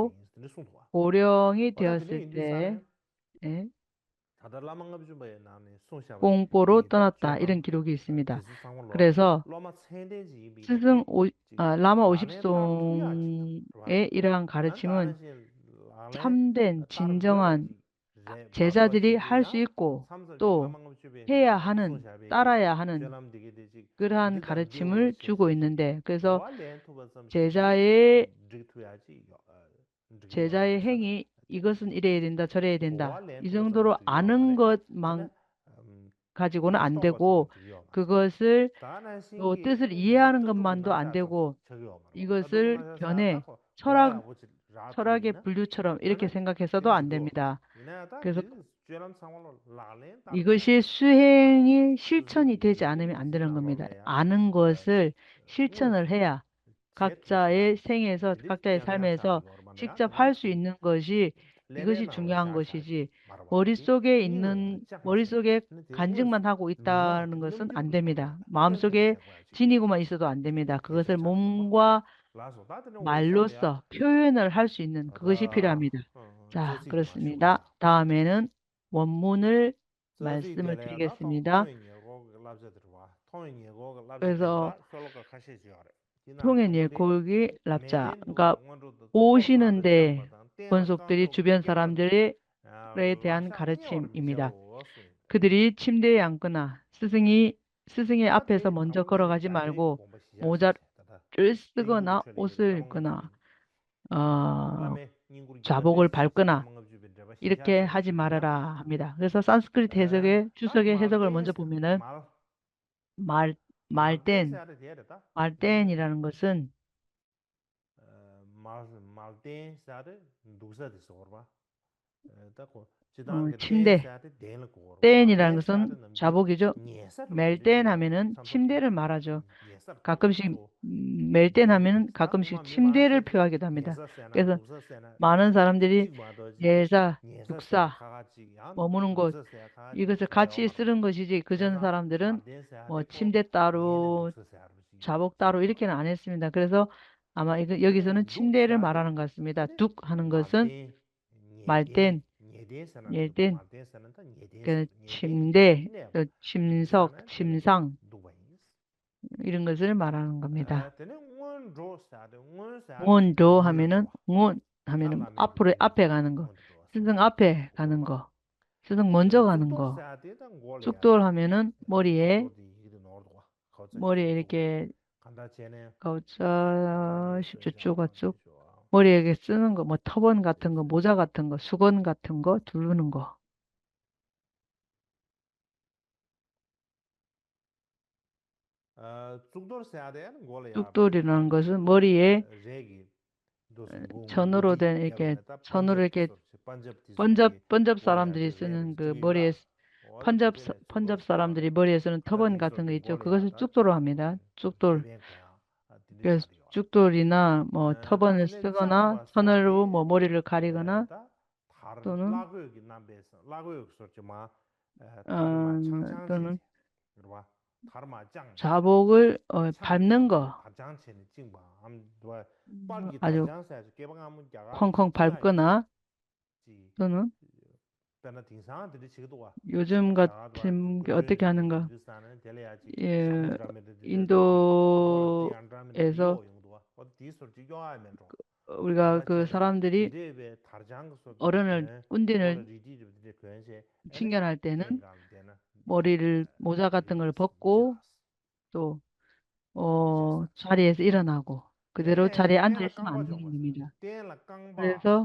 གོ་རེ་ཨོ་ངེ་དེ་ཨ་སེ་ཏེ་ཨེ། ཀོང་པོ་རོ་ཏོ་ན་ཏ་ཨི་རང་ཀི་རུ་ཀི་སི་མི་ཏ། ཀེ་རེ་སོ། སྲིད་སྲིད་འོ་ཨ་བླ་མ་འོ་ཞིབ་སོང་ཨེ་ཨི་རང་ག་རེ་ཆི་མོན། ཆམ་ལྡན་བྱིན་མཆོག་ཨན། བྱེད་བྱ་དེ་རིགས་ཧར་སུ་ཡི་ཀོ་ཏོ། ཧེ་ཡ་ཧ་ནན་ཏ་ར་ཡ་ཧ་ནན། ཀི་རང་ག་རེ་ཆི་མོན་བཅུ་གོ་ཡིན་ནན་ཏེ་ཀེ་སོ། བྱེད་བྱ་ཡི། བྱེད་བྱ་ཡི་ཧེ་ངི་ཨི་གོ་སུན་ཨི་རེ་ཡི་དིན་ད་ཆོ་རེ་ཡི་དིན་ད་ཨི་ཟུང་དོ་རོ་ཨ་ནང་གོ་མང་ཁ་ཅིག་གོ་ན་ཨན་དེ་གོ་ཀི་གོ་སིར་ཨོ་ཏི་སིར་ཡི་ཨ་རང་གི་མན་དོ་ཨན་དེ་གོ་ཨི་གོ་སིར་གྱོ་ནེ་ཆོ་ར་ཆོ་ར་གི་བུལ་རྒྱུ་ཆོ་ར་ཨི་རེ་ཁེ་སེང་ག་ཁེ་ས་དོ་ཨན་དེ་མི་ད། ཀེ་སོ་ཨི་གོ་ཤེ་སུ་ཧེ་ངི་ཤིར་ཆོ་ནི་ཐེ་ཅི་ཨ་ནེ་མི་ཨན་དེ་རང་གི་མི་ད་ཨ་ནང་གོ་སིར་ཤིར་ཆོ་ནི་ཧེ་ཡ། བཀག་ཆ་ཨེ་སེང་ངེ་སོ་བཀག་ཆ་ཨེ་སར་མེ་སོ་ཅིག་ཆ་ཕར་སུ་ཡིན་ནུན་གོ་ཞི། ཨི་གོ་ཞི་ཆུང་ཡང་གོ་ཞི་ཅི། མོ་རི་སོ་གེ་ཡིན་ནུན་མོ་རི་སོ་གེ་གན་ཇིང་མ་ཐག་གོ་ཨི་ཏར་ནུན་གོ་སུན་ཨན་དེ་མི་ད། མམ་སོ་གེ་ཅི་ནི་གོ་མ་ཨི་སོ་དོ་ཨན་དེ་མི་ད། ཁ་ག་སར་མུམ་གོ་མ་ལོ་སོ་ཕྱོ་ཡོད་ན་ཧར་སུ་ཡིན་ནུན་ཁ་ག་ཞི་ཕི་ར་མི་ད། ཙ་ཀ་ར་སི་མི་ད། ད་མེ་ནུན་ཝམ་མུ་ནུར། མལ་སི་མ་ཐི་གེ་སི་མི་ད། ཀེ་སོ། ཐུང་ངེ་ཉེ་འཁོར་གྱི་བསླབ་བྱ་སྐབས་ཨོ་ཤི་ནན་ཏེ་དཀོན་མཆོག་དེ་རིགས་ཆུ་བན་ས་རམ་དེ་རིགས་རེ་དེ་ཡང་ག་རེ་ཆེམ་ཨི་མི་ད། ཁི་དེ་རིགས་ཁྱིམ་སྡེ་ཡང་ཀུན་ན་སི་སི་ངི་སི་སི་ངི་ཨ་ཕེ་ས་མོན་ཇ་ཁོ་ར་ག་ཅི་མ་རེ་གོ་མོ་ཇ་ཏྲེ་སི་གོ་ན་ཨོ་སི་ཀུན་ན། ཨ་ཇ་བོ་གོལ་བལ་ཀུན་ན། ཨི་ར་ཁེ་ཧ་ཅི་མ་ར་ར་མི་ད། རེ་ས་སན་སི་ཀྲི་ཐེ་ས་གེ་ཆུ་ས་གེ་ཧེ་ས་གོལ་མོན་ཇ་བུ་མི་ན། མར་མར་ཏེན། མར་ཏེན་ཉི་རང་གོ་སུན། མལ་མལ་ཏེན་ས་རེ་འདུག་ས་དེ་སོར་བ། ད་ཁོ་ཅི་དང་གི་ཁྱིམ་སྡེ། ཏེན་ས་རེ་ཏེན་ལ་གོ་བ། ཏེན་ཉི་རང་གོ་སུན་ཇ་བོ་གི་ཇོ། མལ་ཏེན་ཧ་མི་ནན་ཁྱིམ་སྡེ་རེ་མ་ར་ཇོ། ག་ཀམ་ཞིག་མལ་ཏེན་ཧ་མི་ནན་ག་ཀམ་ཞིག་ཁྱིམ་སྡེ་རེ་ཕི་བ་གི་ད་མི་ད། ཀེ་ས། མ་ནན་ས་རམ་དེ་རི། ཡེ་ས། དུག་ས། མོ་མུ་རུང་གོ། ཡི་གེ་ས་ཁ་ཆེ་སི་རུང་གོ་ཞི་ཅིག་གི་ཇོན་ས་རམ་དེ་རུན། མོ་ཁྱིམ་སྡེ་ཏ་རུ། ཇ་བོ་ཏ་རུ་ཨི་རི་ཁེ་ན་ཨ་ནེ་སི་མི་ད་ཀེ་སོ། ཨ་མ་ཡི་གེ་ཡོ་གི་སོ་ནི་ཁྱིམ་སྡེ་རེ་མ་ར་རང་ག་སི་མི་ད་དུག་ཧ་ནང་གོ་སོན། མལ་ཏེན། ཉེ་ཏེན། ཀེ་ཁྱིམ་སྡེ། ཁྱིམ་སོགས་ཁྱིམ་སང་། ཨི་རུང་གི་སི་རེ་མ་ར་རང་ག་མི་ད། སྔོན་འགྲོ་ཧ་མི་ནན་སྔོན་ཧ་མི་ནན་ཨ་ཕུ་རེ་ཨ་ཕེ་ག་ནང་གོ། སྲིད་ཚང་ཨ་ཕས་ག་ནང་གོ། སྲིད་ཚང་མོན་ཇོ་ག་ནང་གོ། གཙུག་ཏོར་ཧ་མེད་ན་མོ་རི་ཡེ། མོ་རི་ཡེ་རི་ཀེ། ཁའོ་ཙ་ཤུ་ཅུ་ཅུ་ག་གཙུག་མོ་རི་ཡེ་གེ་སྲིད་ཚང་གོ་མོ་ཐོ་བོན་ག་ཐང་གོ་བུ་ཇ་ག་ཐང་གོ་སུ་གོན་ག་ཐང་གོ་ཐུ་ལུ་ནང་གོ། གཙུག་ཏོར་ཟེར་ཡ་དེ་མགོ་ལ་ཡ། གཙུག་ཏོར་དེ་ནང་གོ་སོ་མོ་རི་ཡེ། རེད་གི། ཚོ་ནོར་རོ་དེ་ཨེ་ཀེ་ཚོ་ནོར་ཨེ་ཀེ་པན་ཇབ་པན་ཇབ་ས་རམ་དེ་རེད་ཟེར་ནང་གི་མོ་རི་ཡེ། པན་ཇབ་པན་ཇབ་ས་རམ་དེ་རེད་མོ་རི་ཡེ་ཟེར་ནང་ཐོ་བོན་ག་ཐང་གི་ཅོ་གི་ག་སོ་གཙུག་ཏོར་བ་མེད་ད་གཙུག་ཏོར། གཙུག་ཏོར་ཡིན་ན་མོ་ཐོ་བོན་ལ་སི་ག་ན་ཚོ་ནོར་རོ་མོ་མོ་རི་ལ་ག་རི་ག་ན། དོ་ནི། དོ་ནི། བྱ་ཕོ་གི་བར་སྣང་གི། ཨ་ཇོ། ཁོང་ཁོང་བར་ཀི་ན། དོ་ནི། ཡོ་ཇམ་ག་ཐིམ་གི་ཨོ་ཏི་ག་ནང་གི། ཨིན་དོ་ཨེ་ཟོ། ཨུ་རི་ག་གི་ས་རམ་དེ་རི། ཨོ་རི་ནལ་ཀུན་དེ་ནལ། ཆིང་ག་ནལ་དེ་ནི། མོ་རི་རི་མོ་ཇ་ག་ཏང་གི་བོ་ཀོ། ཏོ། ཨོ་ཆ་རེ་ཨི་ར་ན་གོ། ཀུ་དེ་རོ་ཆ་རེ་ཨན་དེ་སི་མ་འདི་མི་འདྲ། རེ་ཟོ།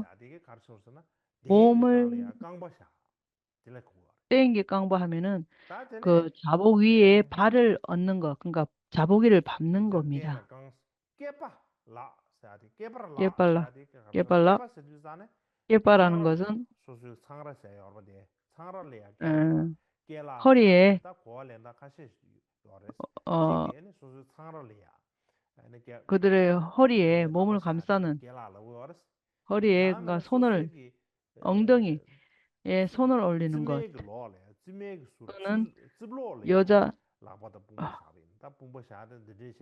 བོ་མོལ། སྟེང་གི་རྐང་པ་ཧ་མེད་ན། གི་བྱ་ཕོ་གི་ཡེ་ཕ་རེར་ཨོ་ནང་གི་ཀང་ག་བྱ་ཕོ་གི་རེར་བབ་ནང་གི་མི་ར། སྐེད་པ་ལ། སྐེད་པ་ལ། སྐེད་པ་ར་ནང་གི་སོན། ཧོ་རེ། ཨ། ཁོ་དེ་རེ་ཧོ་རེ་བོ་མོལ་གམ་ས་ནན། ཧོ་རེ་ག་སོ་ནོར། ཨང་དང་ངི། ཨེ་སོ་ནོར་ཨོ་ལི་ནང་གོ། ནན། ཡོ་ཇ།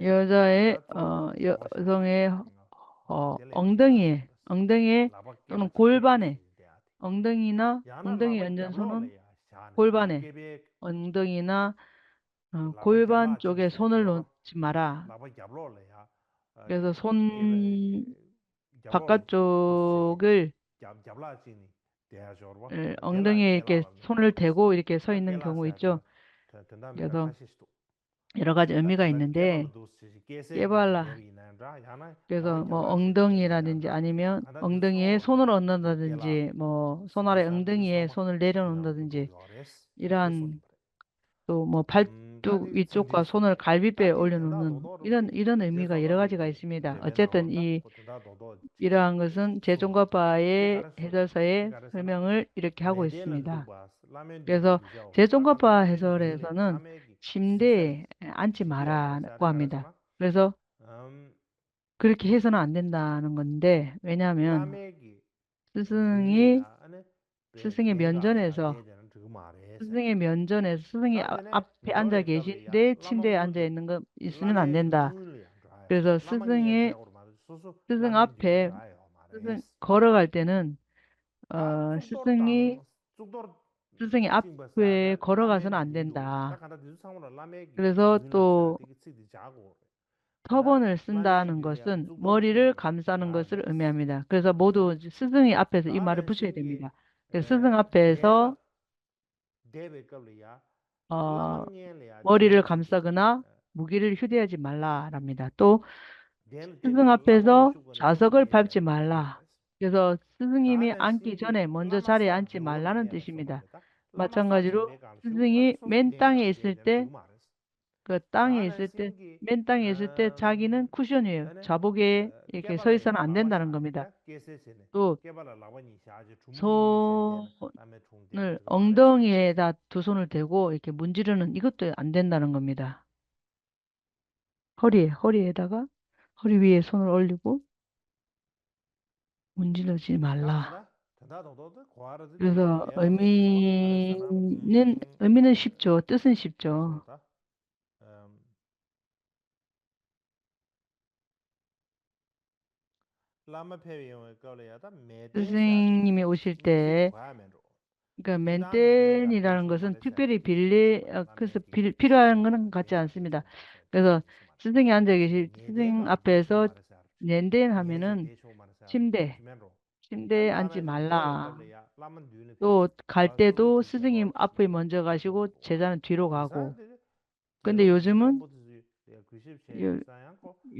ཡོ་ཇ་ཨེ། ཡོ་ཟོ་ངེ། ཨང་དང་ངི། ཨང་དང་ངི། ཏོ་ནང་ཀོལ་པ་ནེ། ཨང་དང་ངི་ན། ཨང་དང་ངི་ཨན་ཅན་སོ་ནོར། ཀོལ་པ་ནེ། ཨང་དང་ངི་ན། ཀོལ་པ་ཅོ་གེ་སོ་ནོར་ལོ་ཅི་མ་ར། ཀེ་སོ་སོན། བ་ཀ་ཅོ་གེ། ཨང་དང་ངེ་ཀེ་སོ་ནོར་དེ་གོ་ཨི་ཀེ་སོ་ཡིན་ནང་གོ་ཨི་ཅོ། ཀེ་སོ། ཡ་ར་ག་ཅི་ཨ་མི་ག་ཡིན་ནན་དེ། སྐེད་པ་ལ། ཀེ་སོ་མོ་ཨང་དང་ངེ་ར་དེན་ཅི་ཨ་ནི་མེ་ཨང་དང་ངེ་སོ་ནོར་ཨང་དང་དེན་ཅི་མོ་སོ་ནོར་ཨང་དང་ངེ་སོ་ནོར་ལེ་རང་ཨང་དང་དེན་ཅི། ཨི་རན། ཏུ་མོ་ཕལ་ཏུ་ཨི་ཙུག་ག་སོ་ནོར་གལ་བི་པེ་ཨོ་ལེ་ནོ་ནན། ཨི་རན་ཨི་རན་ཨི་མི་ག་ཡ་ར་ག་ཅི་ག་ཡི་སི་མི་ད་ཨ་ཅེ་ཏན་ཨི། ཨི་རན་གི་སན་ཅེ་ཅོང་ག་པ་ཡེ་ཧེ་ཟར་ས་ཡེ་ཧེ་མེ་ངར་ཨི་ར་ཁ་གོ་ཡི་སི་མི་ད། རེ་ཟོ། ཅེ་ཅོང་ག་པ་ཧེ་ཟོ་རེ་ཟོ་ནན། ཁྱིམ་དེ་ཨན་ཅི་མ་ར་ཀོ་མི་ད། རེ་ཟོ། ཁུར་ཁེ་སོ་ན་ཨན་དེན་ད་ནང་གོ་འདེ་ཝེ་ཉམ་ཡོན། སི་སི་ངི། སི་སི་ངི་མྱོན་ཇོ་ནེ་སོ། སི་སི་ངི་མྱོན་ཇོ་ནེ་སི་སི་ངི་ཨ་ཕེ་ཨན་ཇ་གེ་ཤི་དེ་ཆིན་དེ་ཨན་ཇ་ནང་གི་ཨི་སི་ནི་ན་དེན་ད། རེ་ཟོ་སི་སི་ངི། སི་སི་ངི་ཨ་ཕེ། སི་སི་ཁོ་ར་གལ་ཏེ་ནན། སི་སི་ངི། སི་སི་ངི་ཨ་ཕེ་ཁོ་ར་གལ་སོ་ན་དེན་ད། རེ་ཟོ་ཏོ། ཐོ་བོ་ནེ་སིན་ད་ནང་གོ་སོན་མོ་རི་རི་ཁམ་ས་ནང་གོ་སོར་ཨུ་མི་ཨ་མི་ད། ཁེ་ས་བོ་དུ་སི་སི་ངི་ཨ་ཕེ་སི་ཨི་མ་རི་བུ་ཆེ་དེ་མི་ད། ཁེ་སི་སི་ངི་ཨ་ཕེ་སོ། ཨ་མོ་རི་རི་ཁམ་ས་གི་ན་བུ་གི་རི་ཤུ་དེ་ཡ་ཅི་མ་ལ་ར་མི་ད་ཏོ། སི་སི་ངི་ཨ་ཕེ་སོ་ཆ་ས་གོར་ཕབ་ཅི་མ་ལ། ཁེ་སོ་སི་སི་ངི་མི་ཨང་ཀི་ཅོ་ནེ་མོན་ཇོ་ཆ་རེ་ཨང་ཅི་མ་ལ་ན་དེ་ཤི་མི་ད། མ་ཚང་ག་ཇི་རུ་སི་སི་ངི་མེན་ཏང་ངེ་སི་ཏེ། གི་ཏང་ངེ་སི་ཏེ་མེན་ཏང་ངེ་སི་ཏེ་ཆ་གི་ནི་ཁུ་ཤོ་ནི་ཆ་བོ་གེ་ཡེ་གེ་སོ་ཡི་ས་ན་ཨན་དེན་ད་རང་གི་མི་ད། ཏོ། སོ། ནི་ཨང་དང་ངེ་ད་དུ་སོ་ནི་དེ་གོ་ཡེ་གེ་བུན་ཇི་ར་ནི་ཡི་གེ་ཏོ་ཨན་དེན་ད་རང་གི་མི་ད། ཧོ་རི་ཧོ་རི་ད་ག་ཧོ་རི་བི་ཡེ་སོ་ནི་ཨོ་ལི་གོ། མུན་ཇི་ལ་ཅི་མ་ལ། རེ་ལ་ཨ་མི་ནི་ཨ་མི་ནི་ཤིབ་ཅོ་ཏི་སིན་ཤིབ་ཅོ། བླ་མ་ཕེབས་ཡོང་བའི་སྐབས་ལ་ཡ་ད་མེ་ཏི་སིང་ཉི་མའི་འོ་ཤིར་ཏེ། ག་མེན་ཏེ་ནི་རང་ག་སོན་ཐིག་པེ་རི་ཕིར་ལེ་ཁི་སི་ཕིར་ཕིར་བ་ང་རང་ག་ཅང་སི་མི་ད། ག་སོ་སི་སིང་ཡང་ཏེ་གི་སི་སིང་ཨ་ཕེ་སོ་ནན་ཏེ་ཧ་མེ་ནན་ཁྱིམ་ཏེ། ཁྱིམ་སྡེ་ཨན་ཅི་མ་ལ། ཏོ་གལ་ཏེ་ཏོ་སྲིད་སྲིང་གི་ཨ་ཕའི་མོན་ཇོ་ག་ཤི་གོ་བྱེད་ཙང་དུས་རོ་ག་གོ། ཀུན་ཏེ་ཡོ་ཟུ་མུན།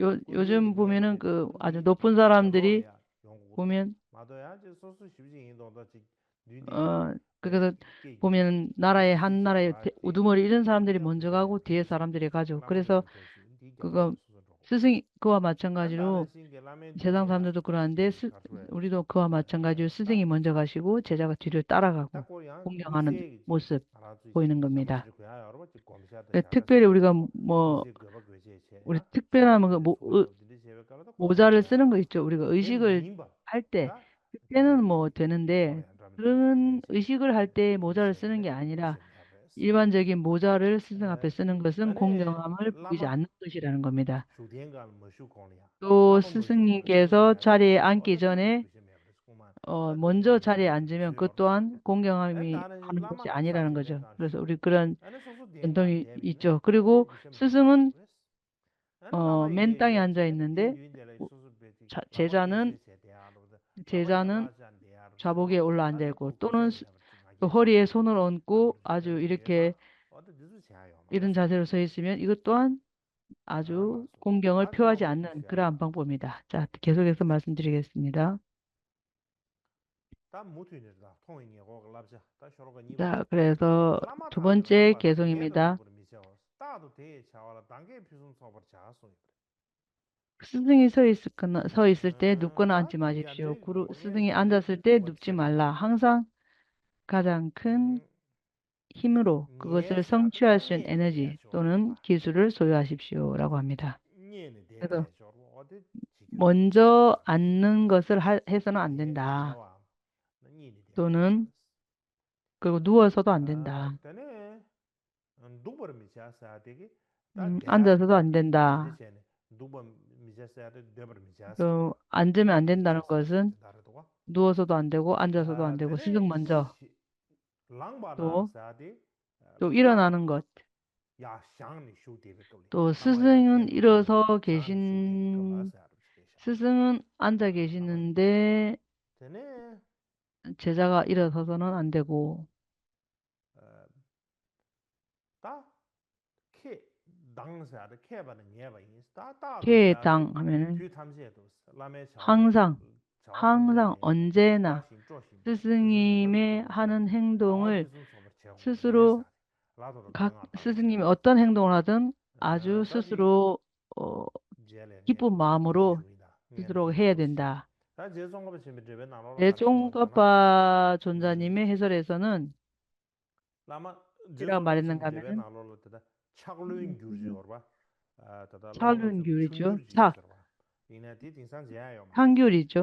ཡོ་ཡོ་ཟུ་བུ་མིན་ནང་གི་ཨ་ཅི་དོ་ཕུན་ས་རམ་དེ་རི་བུ་མིན། ཨ་ཀི་ཀི་བུ་མིན་ན་ར་ཡེ་ཧན་ན་ར་ཡེ་ཨུ་དུ་མོ་རི་ཨི་རན་ས་རམ་དེ་རི་མོན་ཇོ་ག་གོ་དེ་ས་རམ་དེ་རི་ག་ཇོ་ཀི་རེ་སོ། ཀི་ཀི་སྲིད་སྲིང་ཀི་བ་མ་ཆང་ག་ཇི་རུ། བྱེད་ཙང་ས་རམ་དེ་དོ་ཀི་ར་ཨན་དེ་སྲིད་ཨུ་རི་དོ་ཀི་བ་མ་ཆང་ག་ཇི་རུ་སྲིད་སྲིང་གི་མོན་ཇོ་ག་ཤི་གོ་བྱེད་ཅག་ག་དུས་རོ་ཏ་ར་ག་གོ། ཀུང་ཀྱང་ང་ནི་མུ་སི་བོ་ཡིན་ནང་གི་མི་ད། ཐིག་པེ་རི་ཨུ་རི་ག་མོ་ཨུ་རི་ཐིག་པེ་ར་མི་གི་མོ་ཨུ་མོ་ཛ་རི་སི་ནང་གི་ཨི་ཅོ་ཨུ་རི་ག་ཨུ་ཤི་གི་ཧལ་ཏེ་ཐིག་པེ་ནང་མོ་དེ་ནི་འདེ་ཨུ་ཤི་གི་ཧལ་ཏེ་མོ་ཛ་རི་སི་ནང་གི་ཨ་ནི་ར། ཡི་བན་ཇ་གི་མོ་ཛ་རི་སི་སི་ང་པེ་སི་ནང་གི་སི་ཁོང་གི་ང་མ་རི་བུ་ཅ་ཨ་ནི་གི་ཤི་ར་ནང་གི་མི་ད། ཏོ་སྲིད་སྲིང་གཉིས་ཀས་སོ་ཆ་རེ་ཨང་ཀི་ཅོ་ནེ། ཨོ་མོན་ཇོ་ཆ་རེ་ཨན་ཇི་མེ་ཀུ་ཏོ་ཨན་ཀོང་གི་ང་མི་ཧ་ནུ་ཅི་ཨ་ཉི་ར་རང་ག་ཅོ་རེ་སོ་རི་ཀུ་རན་ཨན་ཏོ་ཡི་ཅོ་ཀུ་རི་གོ་སྲིད་སྲིང་ངན། ཨོ་མེན་ཏང་ཡང་ཇ་ཡིན་ནན་ཏེ། ཆ་ཆེ་ཇ་ནན། ཆེ་ཇ་ནན། ཆ་བོ་གེ་ཨོ་ལ་ཨན་ཏེ་གོ་ཏོ་ནན། ཏོ་ཧོ་རི་ཨེ་སོ་ནོ་རོན་ཀོ་ཨ་ཇོ་ཨི་རི་ཁེ། ཨི་རིན་ཆ་སེ་རོ་སོ་ཡི་སི་མེན་ཨི་གོ་ཏོ་ཨན། ཨ་ཇོ་ཀུང་གྱང་ངར་ཕི་བ་ཅི་ཨ་ནན་ཀི་ར་འབངས་པོ་མི་ད། ཅ་གེ་སོ་གེ་སོ་མ་སུན་ཅི་རི་གེ་སི་མི་ད། ད་མུ་མཐུད་ནས་ད་མཐོང་བའི་ཉེ་འཁོར་གྱི་བསླབ་བྱ་ད་ཤོ་ལོ་ཀ་གཉིས་པ། ད་ཀ་རེ་སོ་ཐུ་བོན་ཅེ་གེ་སོ་ངི་མི་ད། རྟག་ཏུ་དེ་ཡི་བྱ་བ་ལ་གདངས་སྐད་ཕུན་སུམ་ཚོགས་པར་བྱ་གསུངས་ཡོད་པ་རེད། སྲིད་སྲིང་ངི་སོ་ཡི་སི་ཀ་ན་སོ་ཡི་སིར་ཏེ་དུབ་ཀ་ན་ཨན་ཅི་མ་ཞིབ་ཤོ་ཀུ་རུ་སྲིད་སྲིང་ངི་ཨན་ད་སིར་ཏེ་དུབ་ཅི་མ་ལ་ཧང་སང་། ཀ་དང་ཁུན། ཧི་མི་རོ་ཀི་གོ་སར་སང་ཆུ་ཨ་ཤན་ཨེ་ནར་ཇི་ཏོ་ནན་ཁི་སུ་རུ་སོ་ཡ་ཞིབ་ཤོ་ར་གོ་མི་ད། ཨེ་ཏོ། མོན་ཇོ་ཨན་ནན་གོ་སར་ཧ་ཧེ་སོ་ན་ཨན་དན་ད། ཏོ་ནན། ཀི་གོ་དུ་བ་སོ་ཏོ་ཨན་དན་ད། ཨན་ད་སོ་ཏོ་ཨན་དན་ད། ཏོ་ཨན་དན་ཨན་དན་ད་རང་གོ་སན། དུ་བ་སོ་ཏོ་ཨན་དན་གོ་སན། དུ་བ་སོ་ཏོ་ཨན་དན་གོ་ཨན་ད་སོ་ཏོ་ཨན་དན་གོ་སྲིད་སྲིང་མོན་ཇོ། ཏོ། ཏོ་ཨི་རོ་ན་ནང་གོ། ཏོ་སྲིད་སྲིང་ཨི་རོ་སོ་གེ་ཤིན། སྲིད་སྲིང་ཨན་ད་གེ་ཤིན་ནན་ཏེ། བྱེད་ཅག་ག་ཨི་རོ་སོ་སོ་ནང་ཨན་དན་གོ། ད། ཁེ། དང་ཟེར་ཏེ་ཁེ་བ་ནི་ངེས་པ་ཡིན། ད་རྟག་ཏུ་ཁེ་ཟེར་ཏེ་དང་ཨ་མེན། དུས་ཐམས་ཅད་དུ་བླ་མའི་བྱ་བ་ཧང་སང་། བྱ་བ་ཧང་སང་འོན་ཙེ་ན། སྲིད་སྲིང་ངི་མེ་ཧ་ནན་ཧེང་དོ་ངོས། སྲིད་སྲིང་རོ། ཁ་སྲིད་སྲིང་ངི་མེ་འོ་ཏན་ཧེང་དོ་ང་ལ་ཏན་ཨ་ཇུ་སྲིད་སྲིང་རོ། སྐྱིད་པོ་མ་མོ་རོ། སྲིད་སྲིང་རོ་ཧེ་དེན་ད། དེ་ཙོང་ཀ་པ་ཚོན་ཛ་ཉི་མེ་ཧེ་སོ་རེ་སོ་ནན། ཅི་ར་མ་རེ་ནང་ག་མེད་ན། ཕྱག་ལོན་འགྱུར་ཞེས་པ། ཕྱག་ལོན་འགྱུར་རེ་ཅོ་ཕྱག་ཕྱག་འགྱུར་རེ་ཅོ་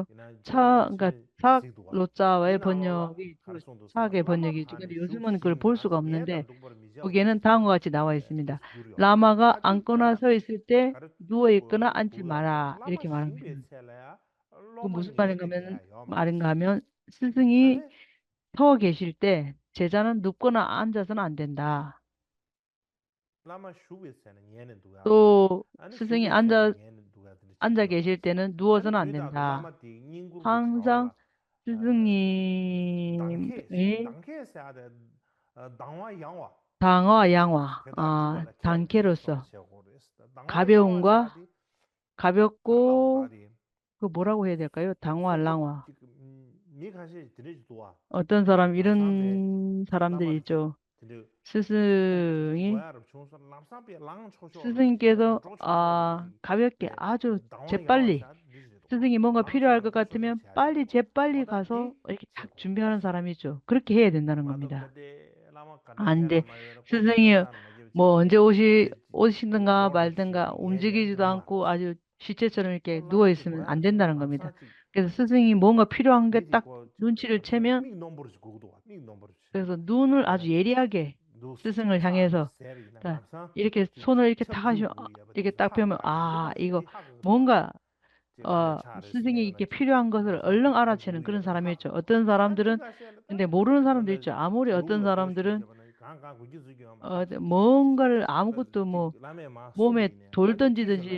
ཕྱག་ག་ཕྱག་ལོ་ཙཱ་བའི་ཕོ་ཉོ་གི་ཕྱག་གི་ཕོ་ཉོ་གི་ཅི་ག་ཡོད་སུ་མོན་ཀུར་བོར་སུ་གམ་ནན་ཏེ། ཨོ་གེ་ནན་ཐང་བ་ཅི་ད་བ་ཡི་སི་མི་ད། བླ་མ་ག་ཨང་ཀོ་ན་སོ་ཡི་སི་ཏེ་དུ་བ་ཡི་ཀུ་ན་ཨན་ཅི་མ་ར་ཨེ་རི་ཁེ་མ་ར་མི་ད། ཀུ་མུ་སུ་མ་རིང་ག་མེད་མ་རིང་ག་མེད་སི་སི་ངི། ཐོག་གེ་ཤིར་ཏེ་བྱེད་ཙ་ན་དུབ་ཀོ་ན་ཨན་ཙ་ས་ན་ཨན་དན་ད། ཏོ། སི་སི་ངི་ཨན་ཙ་ཨན་ཙ་གེ་ཤིར་ཏེ་ན་དུ་བོ་ས་ན་ཨན་དན་ད། ཧང་སང་སི་སི་ངི་ཨེ། དང་བ་ཡང་བ་ཨ་དང་ཁེ་རོ་སོ། ག་བེ་འོང་ག་ག་བེ་ཀོ། ཁོ་བོ་ར་བོ་ཧེ་དེ་ཀ་ཡོ་དང་བ་ལང་བ། ཨོ་ཏོན་ས་རམ་ཨི་རན་ས་རམ་དེ་ཡི་ཅོ། སི་སི་ངི། སི་སི་ངི་སྐད་དོ་ཨ་ཁ་བེ་ཀེ་ཨ་ཅོ་ཇེ་པ་ལི། སི་སི་ངི་མོ་ང་ཕི་ར་ཨར་ཀ་ཀ་ཐི་མེ་པ་ལི་ཇེ་པ་ལི་ཁ་སོ་ཨེ་ཀི་ཐག་ཇུམ་བི་ཧ་རན་ས་རམ་ཡི་ཅོ་ཁུར་ཀེ་ཧེ་དེ་ན་རང་ག་མི་ད། ཨན་ཏེ། སི་སི་ངི་མོ་འཇེ་ཨོ་ཤི་ཨོ་ཤི་དང་ག་བལ་དང་ག་ཨུམ་ཇི་གི་ཇུ་དང་ཀུ་ཨ་ཇུ། ཤི་ཆེ་ཆོ་རང་གི་དུ་བ་ཡི་སེམས་ཨན་དན་ད་རང་ག་མི་ད། གལ་སྲིད་སྲིད་སྲིང་ངི་མོ་ང་ཕི་རོ་ཨང་གི་ཏག་ལུན་ཆི་རུ་ཆེ་མེ། གལ་སྲིད་དུ་ནུ་ཨ་ཅུ་ཡེ་རི་ཡ་གི་སྲིད་སྲིང་ངི་ལྷ་ངེ་སོ། ད་ཡི་གེ་ཚོ་ནུ་ཡི་གེ་ཐ་ཤོ་ཡི་གེ་ཏག་ཕེ་མེ་ཨ་ཡི་གོ་མོ་ང་། ཨ་སྲིད་སྲིང་ངི་ཡི་གེ་ཕི་རོ་ཨང་གི་སོ་ཨ་ལང་ཨ་ར་ཆེ་ན་ཀི་རིན་ས་ར་མེ་ཆོ་ཨ་ཏན་ས་རམ་དི་རིན། འདི་མོ་རུན་ས་རམ་དི་ཆོ་ཨ་མོ་རི་ཨ་ཏན་ས་རམ་དི་རིན། ཨ་མོ་ང་ཨ་མོ་ཀུ་ཏུ་མོ། མོ་མེ་དོལ་ཏན་ཅི་ཏན་ཅི།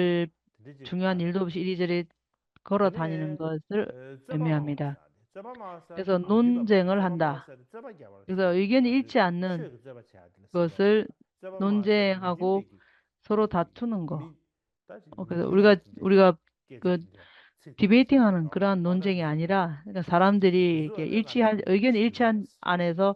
것을 중요한 일도 없이 이리저리 걸어 다니는 것을 의미합니다. 그래서 논쟁을 한다. 그래서 의견이 일치 않는 것을 논쟁하고 서로 다투는 거. 어, 그래서 우리가 우리가 그 디베이팅하는 그러한 논쟁이 아니라, 그러니까 사람들이 이렇게 일치한, 의견이 일치한 안에서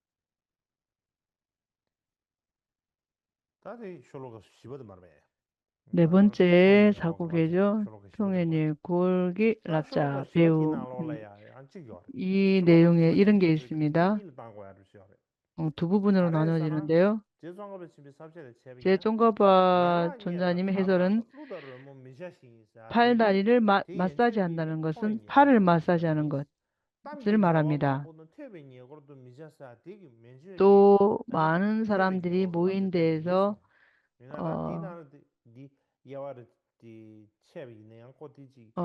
ད་དེ་ཤོ་ལོ་ཀ་བཞི་པ་དེ་མར་མེད། ལེ་བོན་ཙེ་ས་ཀུ་གེ་ཇོ་ཐུང་ངེ་ཉེ་ཁོལ་གྱི་བསླབ་བྱ་བེའུ་ཡི་ལེ་ཡུ་ངེ་ཨི་རང་གེ་སི་མི་ད། དུ་བུ་བུ་ནོར་ན་ནོ་ཡི་རང་དེའོ། ཅེས་ཙོང་ཁ་པ་ཚུན་ཚ་ཉི་མ་ཧེ་སོ་རན། ཕལ་ད་རི་རེར་མ་མ་ས་ཇ་ན་རང་གོ་སུན་ཕར་མ་ས་ཇ་རང་གོ། ཟིར་མ་ར་མི་ད། ཏོ་མ་ནན་ས་རམ་དི་རི་བུ་ཡིན་དེ་ཟོ། ཨ།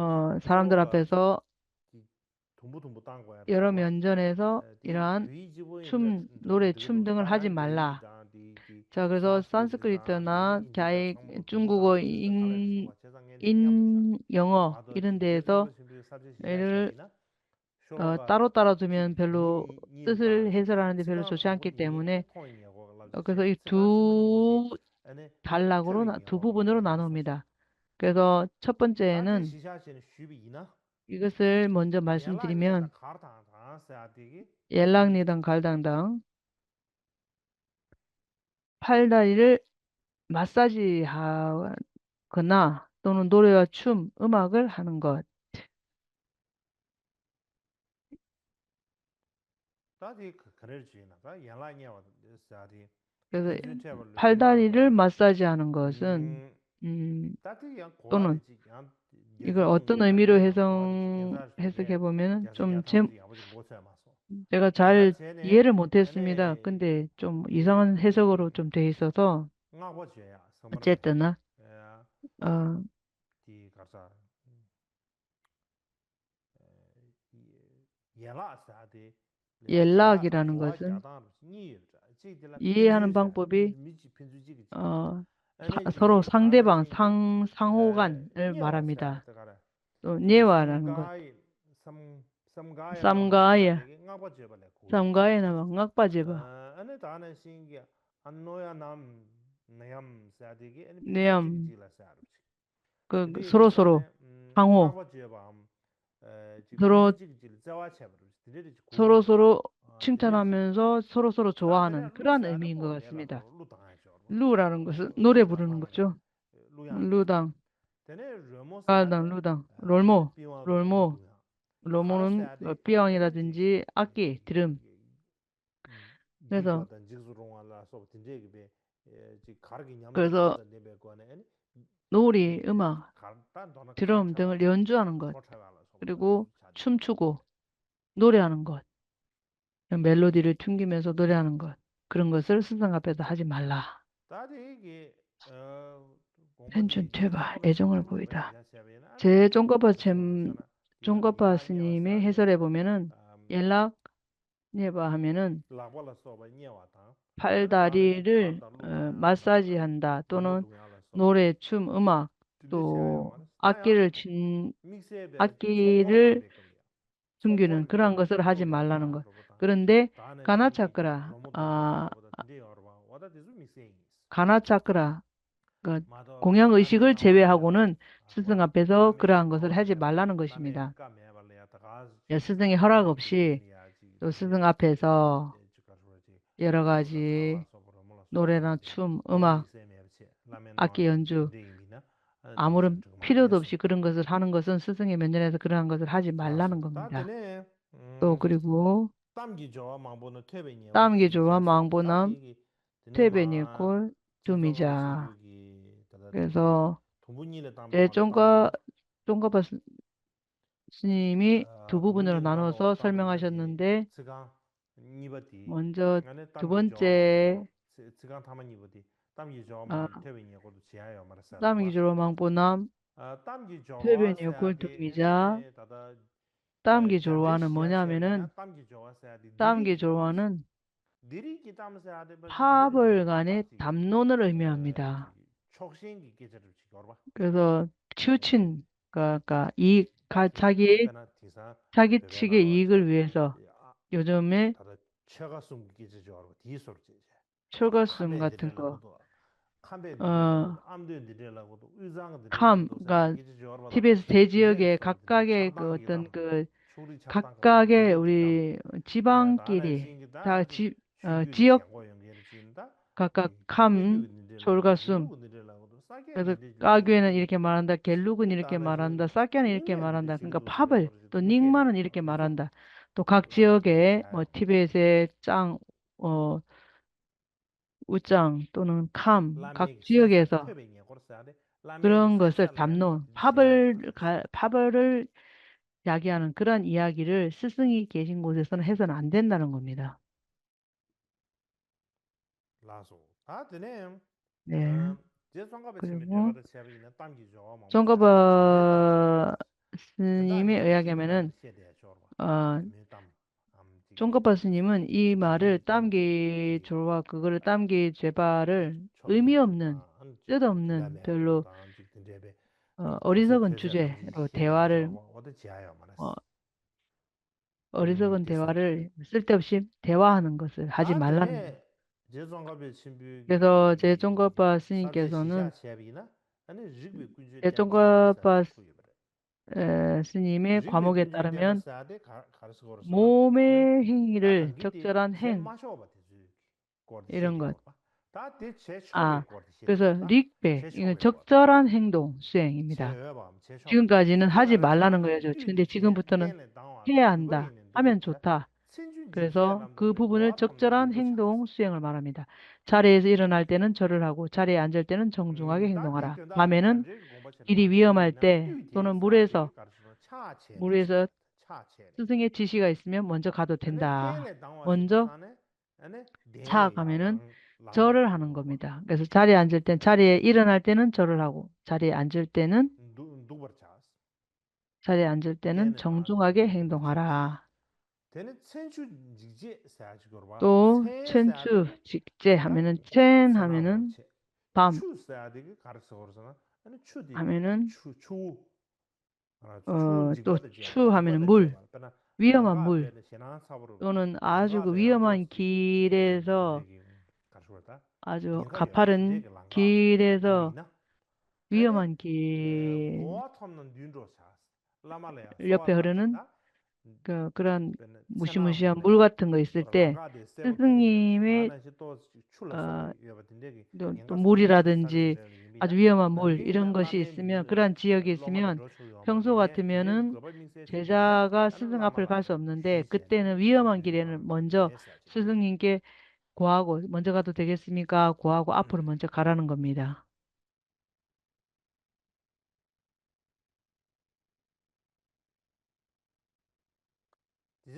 ཨ། ས་རམ་དི་ར་པེ་སོ། ཡོ་རོབ་ཡོན་ཇོ་ནེ་སོ་ཨི་རན། ཆུམ་ལོ་རེ་ཆུམ་དུང་ཧ་ཅི་མ་ལ། ཅག་གི་སོ་སན་སི་ཀྲི་ཏ་ན་ཁྱ་ཨི་ཅུང་གུ་གོ་ཨིན་ཨིན་ཡོང་ངོ་ཨི་རན་དེ་སོ། ཨི་རན། ཨ། ཏཱ་རོ་ཏཱ་རོ་ཚུ་མིན་ཕེ་ལུ་ཏི་སི་ཧེ་སི་ར་ནི་ཕེ་ལུ་སོ་ཤང་ཀི་ཏེ་མུ་ནེ། ཨོ་ཁེ་སོ་ཨི་ཐུ་ཐལ་ལ་གོ་རོ་ན་ཐུ་བུ་བུ་ནོ་རོ་ན་ནོ་མི་ད། ཁེ་སོ་ཆབ་པན་ཅེ་ནན། ཨི་གེ་སེ་མོན་ཇ་མ་སིན་ཏི་རི་མིན། ཡན་ལག་ནི་དང་གལ་དང་དང་། ཕལ་ད་ཡིར་མ་ས་ཇི་ཧ་ག་ན་ཏོ་ནུ་འདོ་རེ་བ་ཆུམ་ཨུ་མ་གར་ཧ་ནང་གོ། ད་དེ་ག་རེར་བྱས་ན་ད་ཡན་ལག་གཉིས་པ་ཟེར་ཏེ། ཕལ་ད་ཡིར་མ་ས་ཇི་ཧ་ནང་གོ་སོན། ཏོ་ནུ། ཡི་གེ་འོ་ཏོ་ནུ་མི་རུ་ཧེ་སང་ཧེ་ས་ཁེ་པོ་མེན་ན་ཅུམ་ཆེམ། དེ་ག་ཆ་རེ་ཡེ་རེ་མོ་ཐེ་སི་མི་ད་ཀུན་ཏེ་ཅུམ་ཡི་སང་ཧེ་ས་གོ་རུ་ཅུམ་ཐེ་ཧེ་ས་ཐོ། ཅེ་ཏི་ན། ཨ། ཡན་ལག་གི་ར་ནང་གོ་སོན། ཡེ་ཧ་ནང་པང་པོ་པི། ཨ། སོ་རོ་སང་དེ་བང་སང་སང་ཧོ་གན་མ་ར་མི་ད། ཉེ་བ་རང་གོ། སམ་ག་ཡ། སམ་ག་ཡ་ན་བ་སྔགས་པ་བརྗོད་པ། ནེ་ཡམ། སོ་རོ་སོ་རོ། ཧང་ཧོ། སོ་རོ། སོ་རོ་སོ་རོ། ཆིང་ཐ་ན་མེན་སོ་སོ་རོ་སོ་རོ་ཆོ་བ་ནན་ཁི་ར་ནེ་མི་གོ་སི་མི་ད། ལུ་ར་རང་གོ་སི་ནོ་རེ་བུ་རུ་ནང་གོ་ཅོ། ལུ་དང་། ཀལ་དང་ལུ་དང་རོལ་མོ། རོལ་མོ། རོལ་མོ་རུ་པི་ཨང་ཡི་ར་དིན་ཇི་ཨ་ཀེ་དི་རིམ། ནེ་སོ། ཀེ་སོ། ནོ་རེ་ཨུ་མ། དི་རིམ་དེ་ལེ་ཡོན་ཇུ་ཨ་ནང་གོ། རི་གོ་ཆུམ་ཆུ་གོ། ནོ་རེ་ཨ་ནང་གོ། ཡང་བེ་ལོ་དི་རུ་ཐུང་གི་མེ་སོ་དོ་རེ་ཨ་ནང་གོ། ཁུ་རང་གོ་སེར་སི་སང་ག་པེ་ད་ཧ་ཅི་མ་ལ། ཕན་ཆུན་ཐོས་པ་ཨེ་ཅོང་བར་བུ་ཡི་ད། ཚེ་ཙོང་ཁ་པ་ཆེམ། ཙོང་ཁ་པ་སི་ནི་མེ་ཧེ་ས་རེ་བོ་མེ་ནན། ཡན་ལག་གཉིས་པ་ཧ་མེ་ནན། ཕལ་ད་རི་རི། མ་ས་ཇི་ཧན་ད་ཏོ་ནོ། ནོ་རེ་ཆུམ་ཨུ་མ། ཏོ། ཨ་ཀེ་རི་ཆིན། ཨ་ཀེ་རི། 숨기는 그러한 것을 하지 말라는 것. 그런데 가나차크라, 아, 가나차크라, 그 공양의식을 제외하고는 스승 앞에서 그러한 것을 하지 말라는 것입니다. 예, 스승의 허락 없이 또 스승 앞에서 여러 가지 노래나 춤, 음악, 악기 연주, 아무런 필요도 없이 그런 것을 하는 것은 스승의 면전에서 그러한 것을 하지 말라는 겁니다. 또 그리고 ཏམ་གྱི་སྦྱོར་བ་མང་པོ་རྣམས་ཐོས་པའི་ཉེར་བཀོལ་དུ་མི་བྱ། 그래서 제 conggapa, conggapa 스님이 두 부분으로 나눠서 설명하셨는데, 먼저 두 번째, ཨ། ཏམ་གྱི་སྦྱོར་བ་མང་པོ་རྣམས་ཐོས་པའི་ཉེར་བཀོལ་དུ་མི་བྱ། ཏམ་གྱི་སྦྱོར་བ་ནི་མོ་ཉ་མེ་ནན། ཏམ་གྱི་སྦྱོར་བ་ནི་འཕགས་པོའི་ངང་ནས་དམ་ནོན་ནི་རེད་མི་ཡང་མི་ད། 그래서 ཆུ་ཆེན་ག་ག་ཡིག་ཁ་ཆ་གི་ཆ་གི་ཆི་གི་ཡིག་གི་བས་སོ། ཡོད་ཅོ་མེ། ཆོ་ག་གསུམ་ག་དུ་གོ། ཁམས་ག་ཐི་བེ་སེ་ཇི་ཡོ་གེ་ཁ་ཀ་གེ་གོ་དོན་གོ། ཁ་ཀ་གེ་ཨུ་རི་ཅི་བང་ཀི་རི་ད་ཅི་ཅི་ཡོ། ཁ་ཀ་ཁམས་ཆོ་ག་གསུམ། ཀ་ཀ་ཀོ་ན་ཨིར་ཀེ་མ་རན་ད། གེ་ལུ་ཀུ་ན་ཨིར་ཀེ་མ་རན་ད། ས་ཀྱ་ན་ཨིར་ཀེ་མ་རན་ད། ཀ་ཕ་བལ་དོ་ནིང་མ་ན་ཨིར་ཀེ་མ་རན་ད། དོ་ཁག་ཅི་ཡོ་གེ་མོ་ཐི་བེ་སེ་ཅང་ཨོ། ཨུ་ཅང་དོ་ནང་ཁམས་ཁག་ཅི་ཡོ་གེ་སོ། ཀྲོང་གོ་སར་དམ་ནོ་ཕ་བལ་ཕ་བལ་ར་ཡ་གི་ཡ་ན་ཀི་རན་ཡ་གི་ར་སི་སི་ངི་གེ་ཤིང་གོ་སེ་སོ་ན་ཧེ་སོ་ན་ཨན་དེན་ན་རང་གོ་མི་ད། ལགས་སོ། ད་དེ་ནས་ནས། རྗེ་ཙོང་ཁ་པ་ཆེན་པོའི་འགྲེལ་པ་དང་བྱས་པ་ཡིན་ན་ཏམ་གྱི་སྦྱོར་བ་མང་པོ། ཙོང་ཁ་པ་སི་ཉི་མའི་འོས་ཡ་ག་མེ་ནན། ཨ། ཙོང་ཁ་པ་སི་ཉི་མ་ཨི་མ་རེད་ཏམ་གྱི་སྦྱོར་བ་གུ་གུ་རེད་ཏམ་གྱི་བྱེད་པ་རེད་ཨི་མི་ཡོམ་ནན། ཨི་དོམ་ནན་དོ་ལོ། ཨོ་རི་ཟོ་གུན་ཆུ་ཆེ་རོ་དེ་བ་རེད། ཨོ་རི་ཟོ་གུན་དེ་བ་རེ་སིལ་ཏབ་ཤིབ་དེ་བ་ཧ་ནང་གོ་སི་ཧ་ཅི་མ་ལ་ནི། རྗེ་ཙོང་ཁ་པའི་ཆེན་པོའི་དེ་ཚོ་རྗེ་ཙོང་ཁ་པ་སིན་གེ་སོང་ནི། རྗེ་ཙོང་ཁ་པ་སིན་ཉི་མའི་ཁ་མོ་གེ་ལྟར་མིན། མོ་མེ་ཧིང་རེ་ཆག་ཅོ་རན་ཧེང་། ཨི་རང་གོ། ཨ། ཀི་སོ་རིག་པས་ཨི་ཆག་ཅོ་རན་ཧེང་དོང་སུ་ཡང་ཡིན་མི་ད། ཅིག་ག་ཇི་ནི་ཧ་ཅི་བ་ལ་ནང་གོ་ཡ་ཅོ་ཅིག་འདི་ཅིག་གམ་བུ་ཐོ་ན་ཧེ་ཨན་ད་ཨ་མེན་ཚོ་ད། ཀི་སོ་ཀི་བུ་བུ་ནི་ཆག་ཅོ་རན་ཧེང་དོང་སུ་ཡང་མ་ར་མི་ད། ཆ་རེ་ཨི་ར་ནལ་ཏེ་ནན་ཆོ་རུ་ར་གོ་ཆ་རེ་ཨན་ཇལ་ཏེ་ནན་ཆོང་ཆུང་ཨ་གེ་ཧེང་དོང་ཨ་ར་མ་མེ་ནན། ཨི་རི་བི་ཨ་མལ་ཏེ་དོ་ནན་བུ་རེ་སོ། བུ་རེ་སོ། སི་སི་ངེ་ཅི་ཤི་ག་ཨི་སི་མེ་མོན་ཅོ་ཁ་དོ་ཐེན་ད། མོན་ཅོ། ཆ་ག་མེ་ནན། ཆོ་རུ་ཧ་ནང་གོ་མི་ད། ག་སོ་ཆ་རེ་ཨན་ཇལ་ཏེན་ཆ་རེ་ཨི་ར་ནལ་ཏེ་ནན་ཆོ་རུ་ཧ་གོ། ཆ་རེ་ཨན་ཇལ་ཏེ་ནན། ཆ་རེ་ཨན་ཇལ་ཏེ་ནན་ཆོང་ཆུང་ཨ་གེ་ཧེང་དོང་ཧ་ར། ཏོ་ཚན་ཆུ་ཅིག་ཅེ་ཧ་མེ་ནན་ཚན་ཧ་མེ་ནན། བམ། ཧ་མེ་ནན། ཨ་ཏོ་ཆུ་ཧ་མེན་འབུལ། བི་ཡ་མ་འབུལ། ཏོ་ནན་ཨ་ཞུ་གི་བི་ཡ་མ་ཁྱི་རེ་སོ། ཨ་ཞུ་ཁ་ཕ་རན་ཁྱི་རེ་སོ། བི་ཡ་མ་ཁྱི། ཡོད་པའི་ཧ་ར་ནན། ཀ་ཀ་རན་མུ་ཤི་མུ་ཤི་ཡང་འབུལ་བ་ཐང་གི་སི་ཏེ། སི་སི་ངི་མེ། ཨ། དུ་དུ་མུ་རི་ར་དན་ཇི། ཨ་ཇུ་བི་ཡ་མ་མུལ་ཨི་རང་གོ་ཤི་སི་མི་ཡང་ཀི་རན་ཅི་ཡོ་གི་སི་མི་ཡང་། ཕྱོང་སོ་ག་ཐི་མི་ཡང་ནན། ཇེ་ཇ་ག་སི་སི་ང་ཕར་ཁ་སོམ་ནན་ཏེ་ཀི་ཏེ་ནི་བི་ཡ་མ་གི་རེ་ནི་མོན་ཇོ། སི་སི་ངི་ཀེ་གོ་ཨ་གོ་མོན་ཇོ་ག་དོ་དེ་གེ་སི་མི་ག་གོ་ཨ་གོ་ཨ་ཕུར་མོན་ཇོ་ག་ར་ནང་གོ་མི་ར། དེ་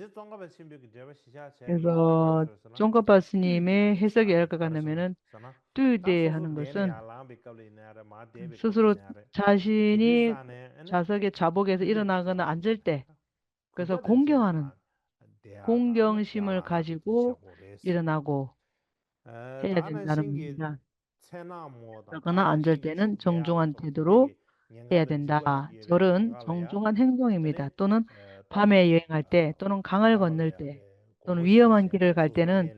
ཚོ་ཙོང་ཁ་པ་སི་ཉི་མས་ཧེ་སག་ཡར་ཀ་ཀ་ན་མེ་ནན་ཏུས་དེ་ཧ་ནང་གོ་སོན། སོ་སོ་རོ་ཆ་ཤི་ནི་ཆ་ས་གེ་ཆ་པོ་གེ་སི་ཨི་ར་ན་ག་ན་ཨན་ཇེར་ཏེ། གེ་སོ་ཁོང་གི་ཧ་ནང་ཁོང་གི་ཤི་མར་ཁ་ཤི་གོ་ཨི་ར་ན་གོ་ཧེ་ཡ་དེ་ན་ར་མི་ན། ད་ག་ན་ཨན་ཇར་ཏེ་ནན་ཆོང་ཆུང་ཨན་ཏེ་དུ་རུ་ཧེ་ཡ་དེ་ན་ད་ཚོ་རུན་ཆོང་ཆུང་ཨན་ཧེང་ཆོང་ཡི་མི་ད་ཏོ་ནན་ 밤에 여행할 때 또는 강을 건널 때 또는 위험한 길을 갈 때는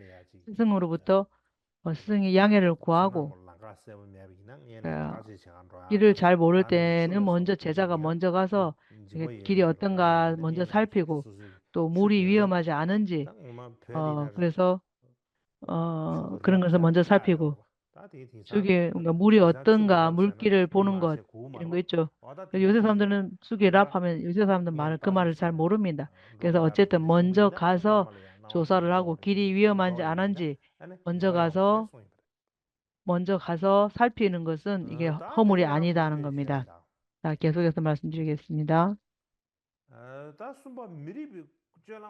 스승으로부터 어, 스승이 양해를 구하고 어, 길을 잘 모를 때는 먼저 제자가 먼저 가서 이게 길이 어떤가 먼저 살피고 또 물이 위험하지 않은지 어, 그래서 어, 그런 것을 먼저 살피고 저기 뭔가 물이 어떤가 물길을 보는 것 이런 거 있죠. 요새 사람들은 쑥이 랍 하면 요새 사람들 말은 그 말을 잘 모릅니다. 그래서 어쨌든 먼저 가서 조사를 하고 길이 위험한지 안 한지 먼저 가서 먼저 가서 살피는 것은 이게 허물이 아니다는 겁니다. 자, 계속해서 말씀드리겠습니다.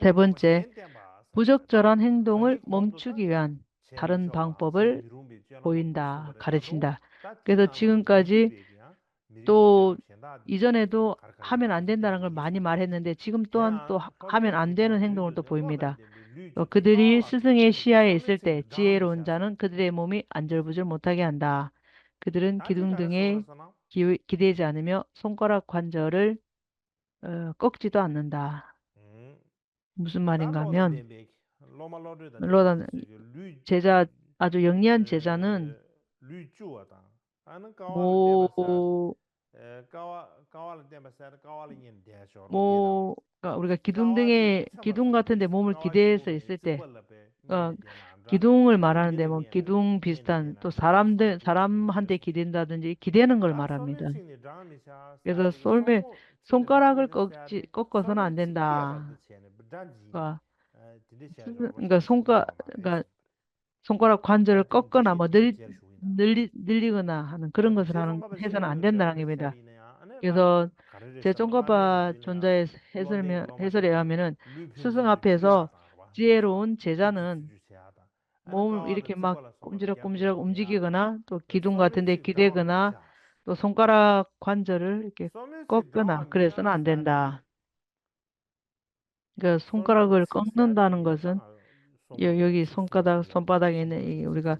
세 번째, 부적절한 행동을 멈추기 위한 다른 방법을 보인다, 가르친다. 그래서 지금까지 또 이전에도 하면 안 된다는 걸 많이 말했는데 지금 또한 또 하- 하면 안 되는 행동을 또 보입니다. 또 그들이 스승의 시야에 있을 때 지혜로운 자는 그들의 몸이 안절부절 못하게 한다. 그들은 기둥 등에 기, 기대지 않으며 손가락 관절을 어, 꺾지도 않는다. 무슨 말인가 하면 로 제자 아주 영리한 제자는 뭐, 뭐 그러니까 우리가 기둥 등에 기둥 같은 데 몸을 기대서 있을 때 어, 기둥을 말하는데 뭐 기둥 비슷한 또 사람들 사람한테 기댄다든지 기대는 걸 말합니다. 그래서 ܨܘܪܡܝ 손가락을 꺾지, 꺾어서는 안 된다. 어, 그러니까 손가 그러니까 손가락 관절을 꺾거나 뭐 늘리, 늘리, 늘리거나 하는 그런 것을 하는 해서는 안 된다는 겁니다. 그래서 제 conggapa 존자의 해설에 해설에 의하면은 스승 앞에서 지혜로운 제자는 몸을 이렇게 막 꼼지락꼼지락 움직이거나 또 기둥 같은 데 기대거나 또 손가락 관절을 이렇게 꺾거나 그래서는 안 된다. 그러니까 손가락을 꺾는다는 것은 여, 여기 손가락 손바닥에 있는 이 우리가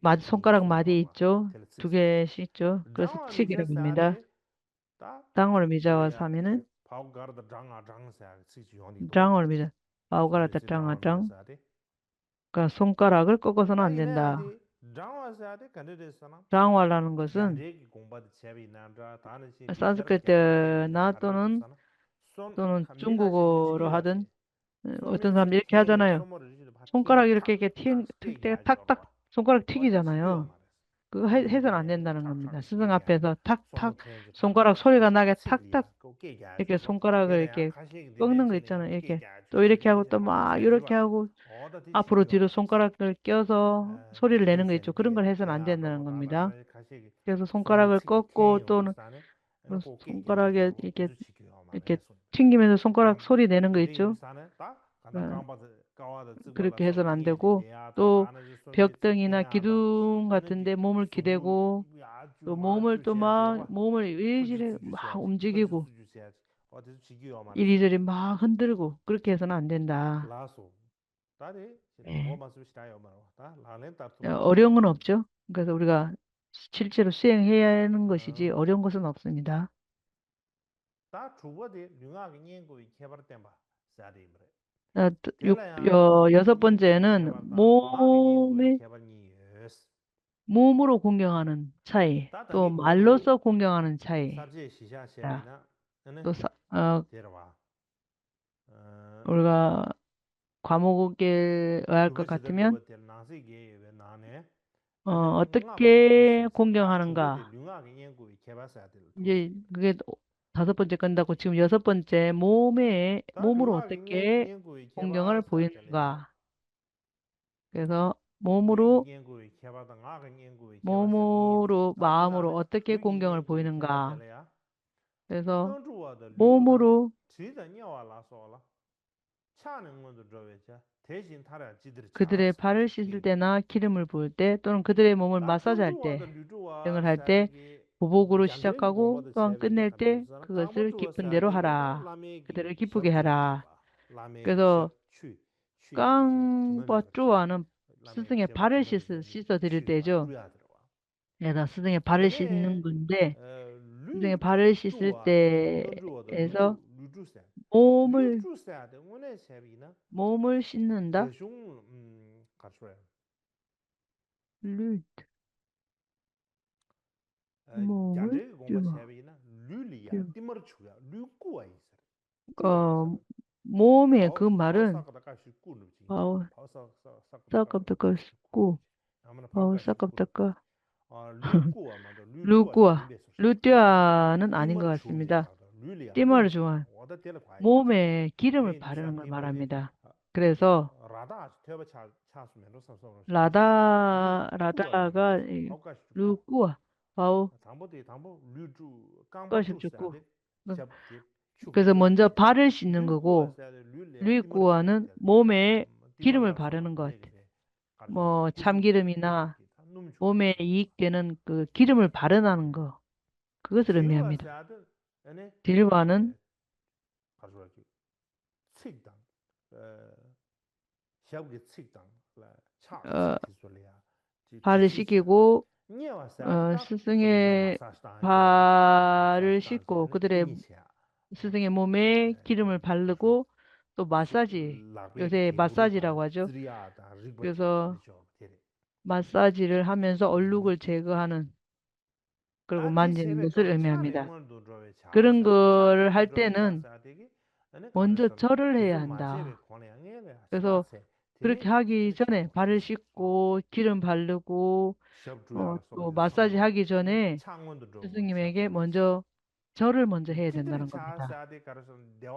마디 손가락 마디 있죠. 두 개씩 있죠. 그래서 칙이라고 합니다. བྲང་བར་མི་བྱ་བ་ཟེར་མིན་ནི། བྲང་བར་མི་བྱ། བའོ་ག་ར་ཏ་བྲང་ང་བྲང་། ཀ་སོང་ཀ་ར་གར་ཀོ་ཀོ་སོ་ན་ཨན་དན་ད། བྲང་བ་ལ་ནང་གོ་སོན། སན་སི་ཀྲི་ཏ་ན་ཏོ་ནན། ཏོ་ནན་ཅུང་གོ་གོ་རོ་ཧ་དན། ཨོ་ཏན་སམ་ཡེ་ཁྱ་ཅ་ན་ཡོ། སོང་ཀ་ར་གར་ཀེ་ཀེ་ཐིང་ཐིག་ཏེ་ཐག་ཐག་སོང་ཀ་ར་ཐིག་གི་ཅ་ན་ཡོ། ཀུ་ཧེ་ཧེ་ས་རང་ནན་ད་རང་ངམ་ད་སི་སི་ང་པེ་ས་ཐག་ཐག་སོང་ཀ་རག་སོ་རི་ག་ན་གེ་ཐག་ཐག་ཨེ་ཀེ་སོང་ཀ་རག་གེ་ཀེ་ཀོང་ནང་གེ་ཅ་ན་ཨེ་ཀེ་ཏོ་ཨི་རེ་ཁྱ་གུ་ཏོ་མ་ཡུ་རོ་ཁྱ་གུ་ཨ་ཕུ་རུ་ཏི་རུ་སོང་ཀ་རག་གེ་ཀྱོ་སོ་སོ་རི་ལེ་ནང་གེ་ཅུ་ཀུ་རང་ག་ཧེ་ས་རང་ནན་ད་རང་ངམ་ད་ཀེ་སོ་སོང་ཀ་རག་གེ་ཀོ་ཀོ་ཏོ་ན། སོང་ཀ་རག་གེ་ཨེ་ཀེ་ཨེ་ཀེ་ཐིང་གི་མེ་ད་སོང་ཀ་རག་སོ་རི་ལེ་ནང་གེ་ཅུ། ཀུ་རི་ཀེ་ཧེ་ས་ན་འདེ་གོ། ཏོ་ཕྱག་ཏ་ཡིན་ན་ཀི་དུང་ག་ཐོན་ཏེ་མོ་མོལ་ཀི་དེ་གོ། ཏོ་མོ་མོལ་ཏོ་མ་མོ་མོལ་ཨེ་ཞི་རེ་མ་ཨུམ་ཅི་གི་གོ། ཨི་རི་ཟེ་རེ་མ་ཧན་དེར་གོ་ཀུ་རི་ཀེ་ཧེ་ས་ན་འདེ་ད། ལགས་སོ། ད་རེ་ཨེ། འོ་མ་སུ་ཤི་ད་ཡོད་མ་རེད་བ། ད་ལག་ལེན་བསྟར་ཐུབ་ཨེ། ཨོ་རེ་ངོ་ནོབ་ཅོ། ག་ས་ཨུ་རི་ག་ཕྱིར་ཕྱིར་སུ་ཡང་ཧེ་ཡ་ནང་གོ་ཤི་ཅི་ཨོ་རེ་ངོ་སུ་ནོབ་སུ་མི་ད། ད་དྲུག་པ་དེ་ལུས་ངག་གི་གཉེན་བསྐུལ་བའི་ཁྱད་པར་བསྟན་པ་ཟེར་ཡ་དེ་ཡིན་པ་རེད། ཨ་ད་དེ་ཡོ་ལ་ཡང་ཡོ་ཡོ་ས་པོན་ཙེ་ནི་མོ་མེ་ཁྱད་པར་གཉིས་ཡོད། མོ་མོ་རོ་ཁུང་གི་ང་ནན་ཚ་ཡི་ད་ད་ཏོ་གི་མ་ལོ་ས་ཁུང་གི་ང་ནན་ཚ་ཡི་ས་བཅད་གཞི་བཞག་བྱས་ཡ་པ་ཡིན་ན་ཨ་ནི་ཏོ་ས་ཨ་དེ་རེད་བ། ཨ་ཨུ་ར་ག་ཁ་མོ་གོ་ཀེ་ཨར་ཀ་ཁ་ཐི་མྱ། ཨ་ཨོ་ཏི་ཀེ་ཁུང་གི་ང་ནན་ག་ཡེ་གེ་ད་ས་པོན་ཙེ་ཀན་ད་གོ་ཆིམ་ཡོ་ས་པོན་ཙེ་མོ་མེ་མོ་མོ་རོ་ཏི་ཀེ་ཁུང་གི་ང་ར་བུ་ཡིན་ག་ཀེ་ད་མོ་མོ་རོ་མོ་མོ་རོ་བ་མོ་རོ་ཨོ་ཏི་ཀེ་ཁུང་གི་ང་ར་བུ་ཡིན་ག་ཀེ་ད་མོ་མོ་རོ། ཕྱག་ནི་སྔོན་དུ་འགྲོ་བའི་ཆ། དེ་བཞིན་མཐར་ཡང་ཅི་བདེར་བྱ། ཁུ་དི་རེ་ཕ་རལ་ཤི་སིལ་ཏེ་ན་ཁྱི་རི་མུར་བུ་ཏེ་ཏོ་ནང་ཁུ་དི་རེ་མོ་མུར་མ་ས་ཇལ་ཏེ་ཏེ་ང་ཧར་ཏེ་བུ་བོ་གུ་རུ་ཤི་ཆ་ཀ་གུ་ཏོ་ང་ཀི་ནེར་ཏེ་ཁུ་ག་སིར་ཀི་ཕུན་དེ་རོ་ཧ་ར་ཁུ་དི་རེ་ཀི་ཕུ་གེ་ཧ་ར་ཀེ་ཏོ་རྐང་པ་བཀྲུ་བ་ནི་སི་སི་ངེ་ཕ་རལ་ཤི་སིལ་ཤི་སོ་དི་རི་ཏེ་ཇོ། ཡ་ད་སི་ཏེ་ངའི་ཕ་རེ་ཤི་ནུང་གུན་ཏེ། སི་ཏེ་ངའི་ཕ་རེ་ཤི་སི་ཏེ། ཨེ་ཟོ། མོག་མོག་མོལ། ཀྲུ་ཟེར་ཡ་དེ་དངོས་གནས་བྱས་པ་ཡིན་ན། མོག་མོལ་ཤིན་ནན་ད། རྒྱ་གཞུང་ཨམ་ག་རེ་ཟེར། ལུད། མོག་མོག་རྒྱ་འདྲེ་གི་དགོངས་པ་བྱས་པ་ཡིན་ན་ལུད་ལ་ཡ་ཏིལ་མར་བྱུག་ཡ་ལུད་བསྐུ་བ་ཡིན་ཟེར། ཨ། མོག་མོག་གི་མ་རེད། བའོ། ས་ཀབ་ཏ་ཀ་བསྐུ། བའོ། ས་ཀབ་ཏ་ཀ། ལུད་བསྐུ་བ། ལུད་བསྐུ་བ་ནི་ཨ་ནི་ག་སི་མི་ད། ཏིལ་མར་བྱུག་པ། མོག་མོག་བསྐྱིལ་རིན་མེད་པར་བར་རིན་མེད་པར་མ་ར་མི་ད། ཀ་རེ་སོ། ལ་དྭགས། ལ་དྭགས་ག་ལུད་བསྐུ་བ། བའོ། ཀ་ཞབས་ཀྱུ་བསྐུ། ཀ་ས་མོ་ཛ་བར་ཤིན་ནན་གོ། ལུད་བསྐུ་བ་ནི་མོག་མོག་བསྐྱིལ་རིན་མེད་པར་བར་རིན་གོ། མོ་ཆམ་བསྐྱིལ་རིན་མིན་ན། མོག་མོག་ཡིག་དེ་ནན་གོ་བསྐྱིལ་རིན་མེད་པར་བར་རིན་ནན་གོ། ཀ་ས་རིན་མེད་མི་ད། དེ་རིང་བ་ནན། ཚིག་དང་། ཨ། ཞབས་ཀྱི་ཚིག་དང་ལ་ཕྱག་ཨ། ཚིག་དེ་ཚོ་ལ་ཡང་། ཕར་ལ་ཤི་ཀི་གོ། ཨ། སི་སི་ངའི་ཕར་ལ་ཤི་གོ་ཀུ་དེ་རེ། སི་སི་ངའི་མོག་མོག་བསྐྱིལ་རིན་མེད་པར་བར་ལ་གོ། ཏོ་བ་ས་ཇི། ཡོད་ཚེ་བ་ས་ཇི་ར་བ་ཇོ། ཡོད་ཚོ། བ་ས་ཇི་རེ་ཧ་མན་སོ་འོ་ལུ་གོ་ཆེ་གོ་ཧ་ནན། ཀར་གོ་མན་ཇིན་ལུ་སུར་ཨེ་མེ་མི་ད། ཀ་རང་གོ་ཧར་ཏེ་ནན། མོན་ཇོ་ཆོ་རལ་ཧེ་ཡ་ད། ཀ་སོ། ཀར་ཁ་གི་ཆོ་ནེ་ཕར་ཤི་ཀོ་ཀི་རང་ཕར་ལུ་ཀོ། ཨོ་བ་ས་ཇི་ཧ་གི་ཆོ་ནེ། ཏུ་སུ་ངི་མེ་གེ་མོན་ཇོ། ཆོ་རལ་མོན་ཇོ་ཧེ་དེན་ད་རང་གོ་མི་ད།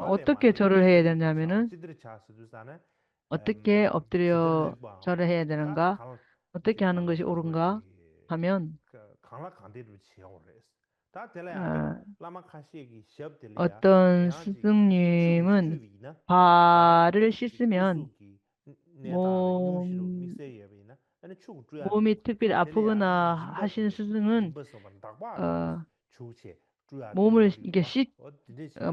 ཨོ་ཏོ་ཀེ་ཆོ་རལ་ཧེ་དེན་ད་མི་ནན། ཨོ་ཏོ་ཀེ་ཨོབ་ཏི་རི་ཡོ་ཆོ་རལ་ཧེ་དེན་རང་ག་ཨོ་ཏོ་ཀེ་ཨ་ནང་གོ་ཤི་ཨོ་རང་ག་ཧ་མི་ཡོན། གང་ལ་གང་འདྲ་རུ་བྱེད་ཡོང་རེད། ད་དེ་ལ་ཡང་བླ་མ་ཁ་ཤས་ཀྱི་ཞབས་དེ་ལ་ཡང་ཨོ་ཏོན་སི་སུང་ཉུས་མོན་ཕ་རེ་ཤི་སི་མི་ཡོན། མོ་མོ་མི་ཐུག་པའི་ཨ་ཕུ་གུ་ན་ཧ་ཤིན་སི་སི་ངོན། ཨ། མོ་མོ་གི་ཤི།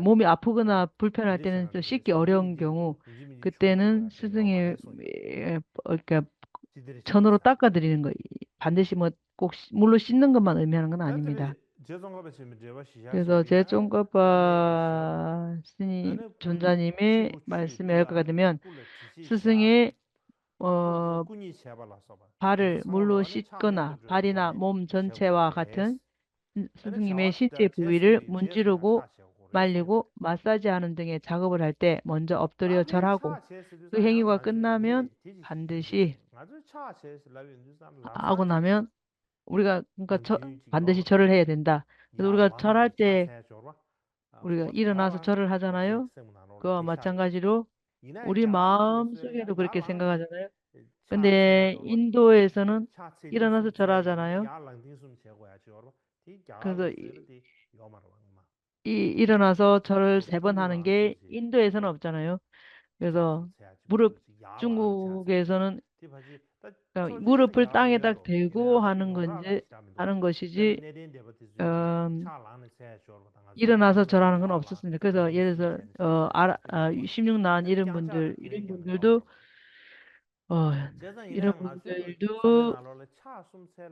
མོ་མི་ཨ་ཕུ་གུ་ན་ཕུལ་ཕན་ལ་བརྟེན་ནས་ཤི་གི་ཨོ་རེ་ཡོང་གི་ཡོང་ངོ་། གི་བརྟེན་ནས་སི་སི་ངའི་ཆ་ནོར་ཏག་ཀ་དེ་རིང་གི་ཕན་དེ་ཤི་མ། ལྐོག་ཤི་མུ་ལོ་ཤི་ནང་གི་མ་ནི་མེད་རང་གི་ན་ནི་མི་ད། དེ་ཚོ་རྗེ་ཙོང་ཁ་པ་སི་ནི་ཇུན་ཛ་ཉི་མེ་མ་སི་མེ་ག་ག་དེ་མེ་ཡོན། སི་སི་ངེ་ཨོ་ཕ་རི་མུ་ལོ་ཤི་ཀོ་ན་ཕ་རི་ན་མོམ་ཚོན་ཆེ་བ་ཁ་ཐོན། སི་སི་ངེ་མེ་ཤི་ཅེ་བུ་བི་རི་མུན་ཅི་རུ་གོ། མ་ལི་གོ་མ་ས་ཅི་ཨ་ནུ་འདི་ངེ་ཆ་གོ་བ་ར་ཏེ་མོན་ཇོ་ཨོབ་ཏོ་རི་ཡོ་ཆོ་ར་གོ། ཏུ་ཧེ་ངི་བ་ཀུན་ན་མེ་ཡོན་ཕན་དེ་ཤི། ཨ་གོ་ན་མེ་ཡོན། 俺个，俺个错，反正是错了还得的，俺个错了的，俺个伊人那是错了还在那哟，个嘛讲个是咯，우리 마음속에도 그렇게 생각하잖아요. 근데 인도에서는 일어나서 절하잖아요. 그래서 이, 이 일어나서 절을 세 번 하는 게 인도에서는 없잖아요. 그래서 무릎 중국에서는 어, 무릎을 땅에 딱 대고 하는 건지 하는 것이지 어, 일어나서 절하는 건 없었습니다. 그래서 예를 들어서 어, 아, 아, 십육 난 이런 분들 이런 분들도 어, 이런 분들도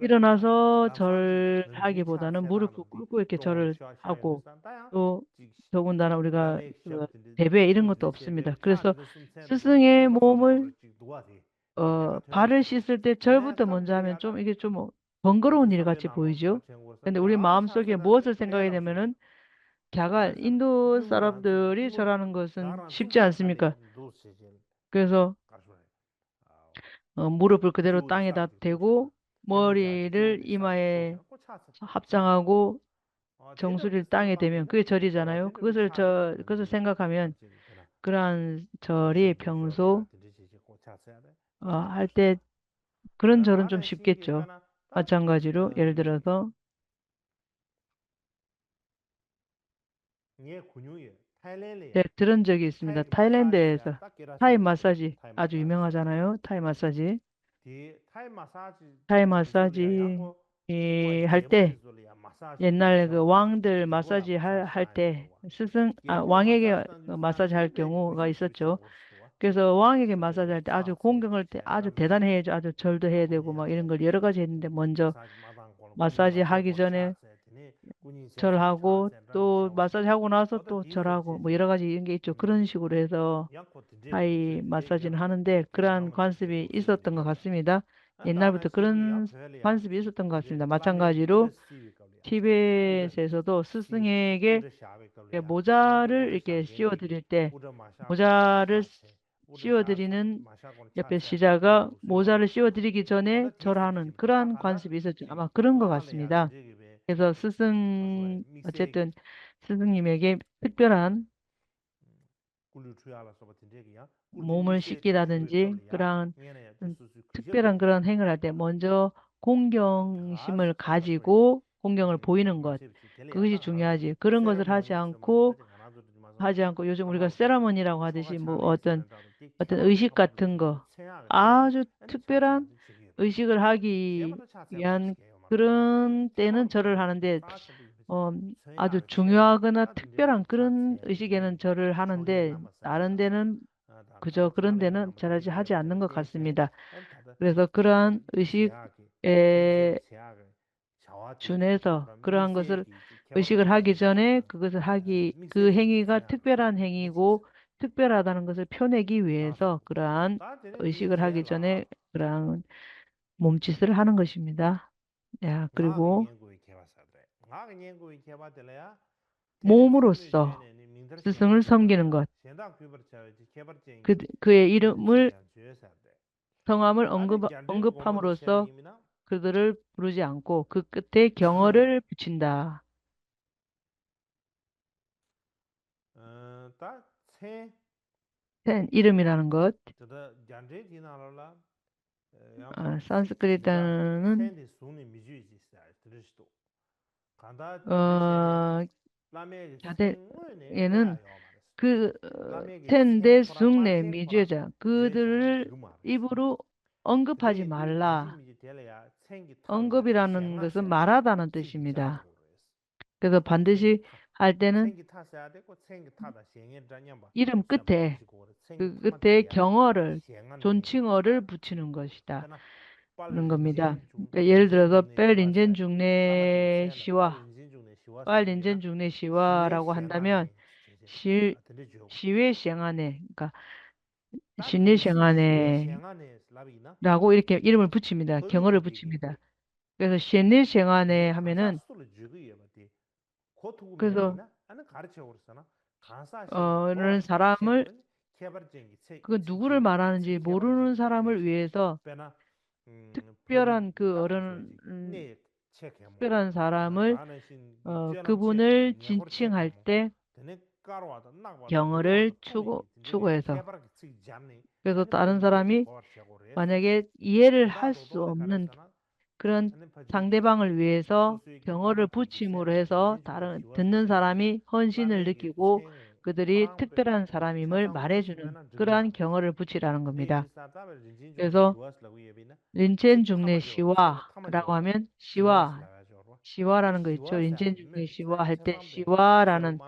일어나서 절하기보다는 무릎 꿇고 이렇게 절을 하고 또 더군다나 우리가 그 대회 이런 것도 없습니다. 그래서 스승의 몸을 어, 발을 씻을 때 절부터 먼저 하면 좀 이게 좀 번거로운 일 같이 보이죠. 근데 우리 마음속에 무엇을 생각하게 되면은 자가 인도 사람들이 절하는 것은 쉽지 않습니까? 그래서 어, 무릎을 그대로 땅에다 대고 머리를 이마에 합장하고 정수리를 땅에 대면 그게 절이잖아요. 그것을 저 그것을 생각하면 그러한 절이 평소 어, 할 때 그런 절은 좀 쉽겠죠. 마찬가지로 예를 들어서 네, 들은 적이 있습니다. 타일랜드에서 타이 마사지 아주 유명하잖아요. 타이 마사지. 타이 마사지 이, 할 때 옛날 그 왕들 마사지 할, 할 때 스승 아, 왕에게 마사지 할 경우가 있었죠. 그래서 왕에게 마사지 할 때 아주 공경을 대- 아주 대단해야죠. 아주 절도 해야 되고 막 이런 걸 여러 가지 했는데 먼저 마사지 하기 전에 절 하고 또 마사지 하고 나서 또 절하고 뭐 여러 가지 이런 게 있죠. 그런 식으로 해서 아이 마사지는 하는데 그러한 관습이 있었던 것 같습니다. 옛날부터 그런 관습이 있었던 것 같습니다. 마찬가지로 티베트에서도 스승에게 모자를 이렇게 씌워드릴 때 모자를 씌워드리는 옆에 시자가 모자를 씌워드리기 전에 절하는 그러한 관습이 있었죠. 아마 그런 것 같습니다. 그래서 스승, 어쨌든 스승님에게 특별한 몸을 씻기라든지 그러한 음, 특별한 그런 행을 할 때 먼저 공경심을 가지고 공경을 보이는 것, 그것이 중요하지. 그런 것을 하지 않고 하지 않고 요즘 우리가 세라모니라고 하듯이 뭐 어떤 어떤 의식 같은 거 아주 특별한 의식을 하기 위한 그런 때는 절을 하는데 어, 아주 중요하거나 특별한 그런 의식에는 절을 하는데 다른 데는 그저 그런 데는 절하지 하지 않는 것 같습니다. 그래서 그러한 의식에 준해서 그러한 것을 의식을 하기 전에 그것을 하기 그 행위가 특별한 행위고 특별하다는 것을 표내기 위해서 그러한 의식을 하기 전에 그러한 몸짓을 하는 것입니다. 야, 그리고 몸으로써 스승을 섬기는 것, 그, 그의 이름을 성함을 언급, 언급함으로써 그들을 부르지 않고 그 끝에 경어를 붙인다. sen, 이름이라는 것. 아, 산스크리트는 어, 자대에는 그 어, sen 대 ཟུང་ནས་མི་བརྗོད་ཅིང་། 그들을 입으로 언급하지 말라. 언급이라는 것은 말하다는 뜻입니다. 그래서 반드시 할 때는 이름 끝에 그 끝에 경어를 존칭어를 붙이는 것이다. 는 겁니다. 그러니까 예를 들어서 དཔལ་རིན་ཆེན་འབྱུང་གནས་ཞི་བ, དཔལ་རིན་ཆེན་འབྱུང་གནས་ཞི་བ་ཞི་བའི་ཞལ་སྔ་ནས། ཞི་བའི་ཞལ་སྔ་ནས། 그러니까 ཞི་གནས་ཞལ་སྔ་ནས་라고 이렇게 이름을 붙입니다. 경어를 붙입니다. 그래서 ཞི་གནས་ཞལ་སྔ་ནས 하면은 그래서 어, 는 사람을 그 누구를 말하는지 모르는 사람을 위해서 특별한 그 어른 음, 특별한 사람을 어, 그분을 지칭할 때 경어를 추구, 추구해서 그래서 다른 사람이 만약에 이해를 할 수 없는 그런 상대방을 위해서 경어를 붙임으로 해서 다른 듣는 사람이 헌신을 느끼고 그들이 특별한 사람임을 말해주는 그러한 경어를 붙이라는 겁니다. 그래서 린체인 중네 시와라고 하면 시와, 시와라는 거 있죠. 린체인 중네 시와 할 때 시와라는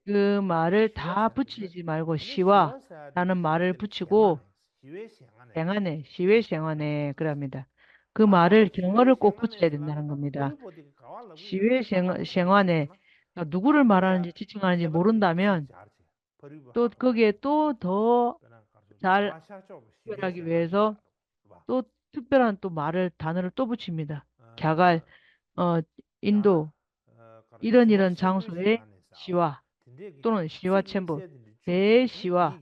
그 말을 다 붙이지 말고 시와라는 말을 붙이고 ཞི་བའི་ཞལ་སྔ་ནས། ཞི་བའི་ཞལ་སྔ་ནས་그럽니다. 그 말을 경어를 꼭 붙여야 된다는 겁니다. ཞི་བའི་ཞལ་སྔ་ཞལ་སྔ་ནས 야, 누구를 말하는지 지칭하는지 모른다면 또 거기에 또 더 잘 특별하기 위해서 또 특별한 또 말을 단어를 또 붙입니다. 갸갈 어 인도 이런 이런 장소에 시와 또는 시와 ཆེན་པོ, 대시와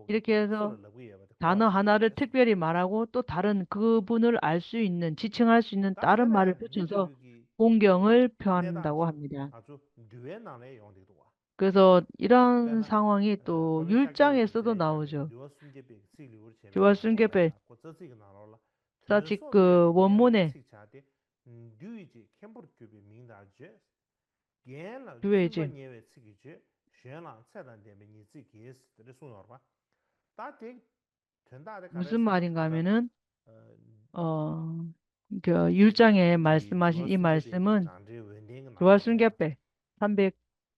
이렇게 해서 단어 하나를 특별히 말하고 또 다른 그분을 알 수 있는, 지칭할 수 있는 다른 말을 붙여서 공경을 표한다고 합니다. 그래서 이런 상황이 또 율장에서도 나오죠. 듀와 순ܓ베 사직 그 원문에 듀에지. 무슨 말인가 하면은 어, 그 율장에 말씀하신 이 말씀은 듀와 순ܓ베 삼백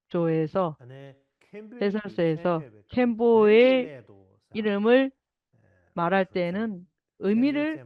조에서 해설서에서 ܟܢ་보의 이름을 말할 때는 의미를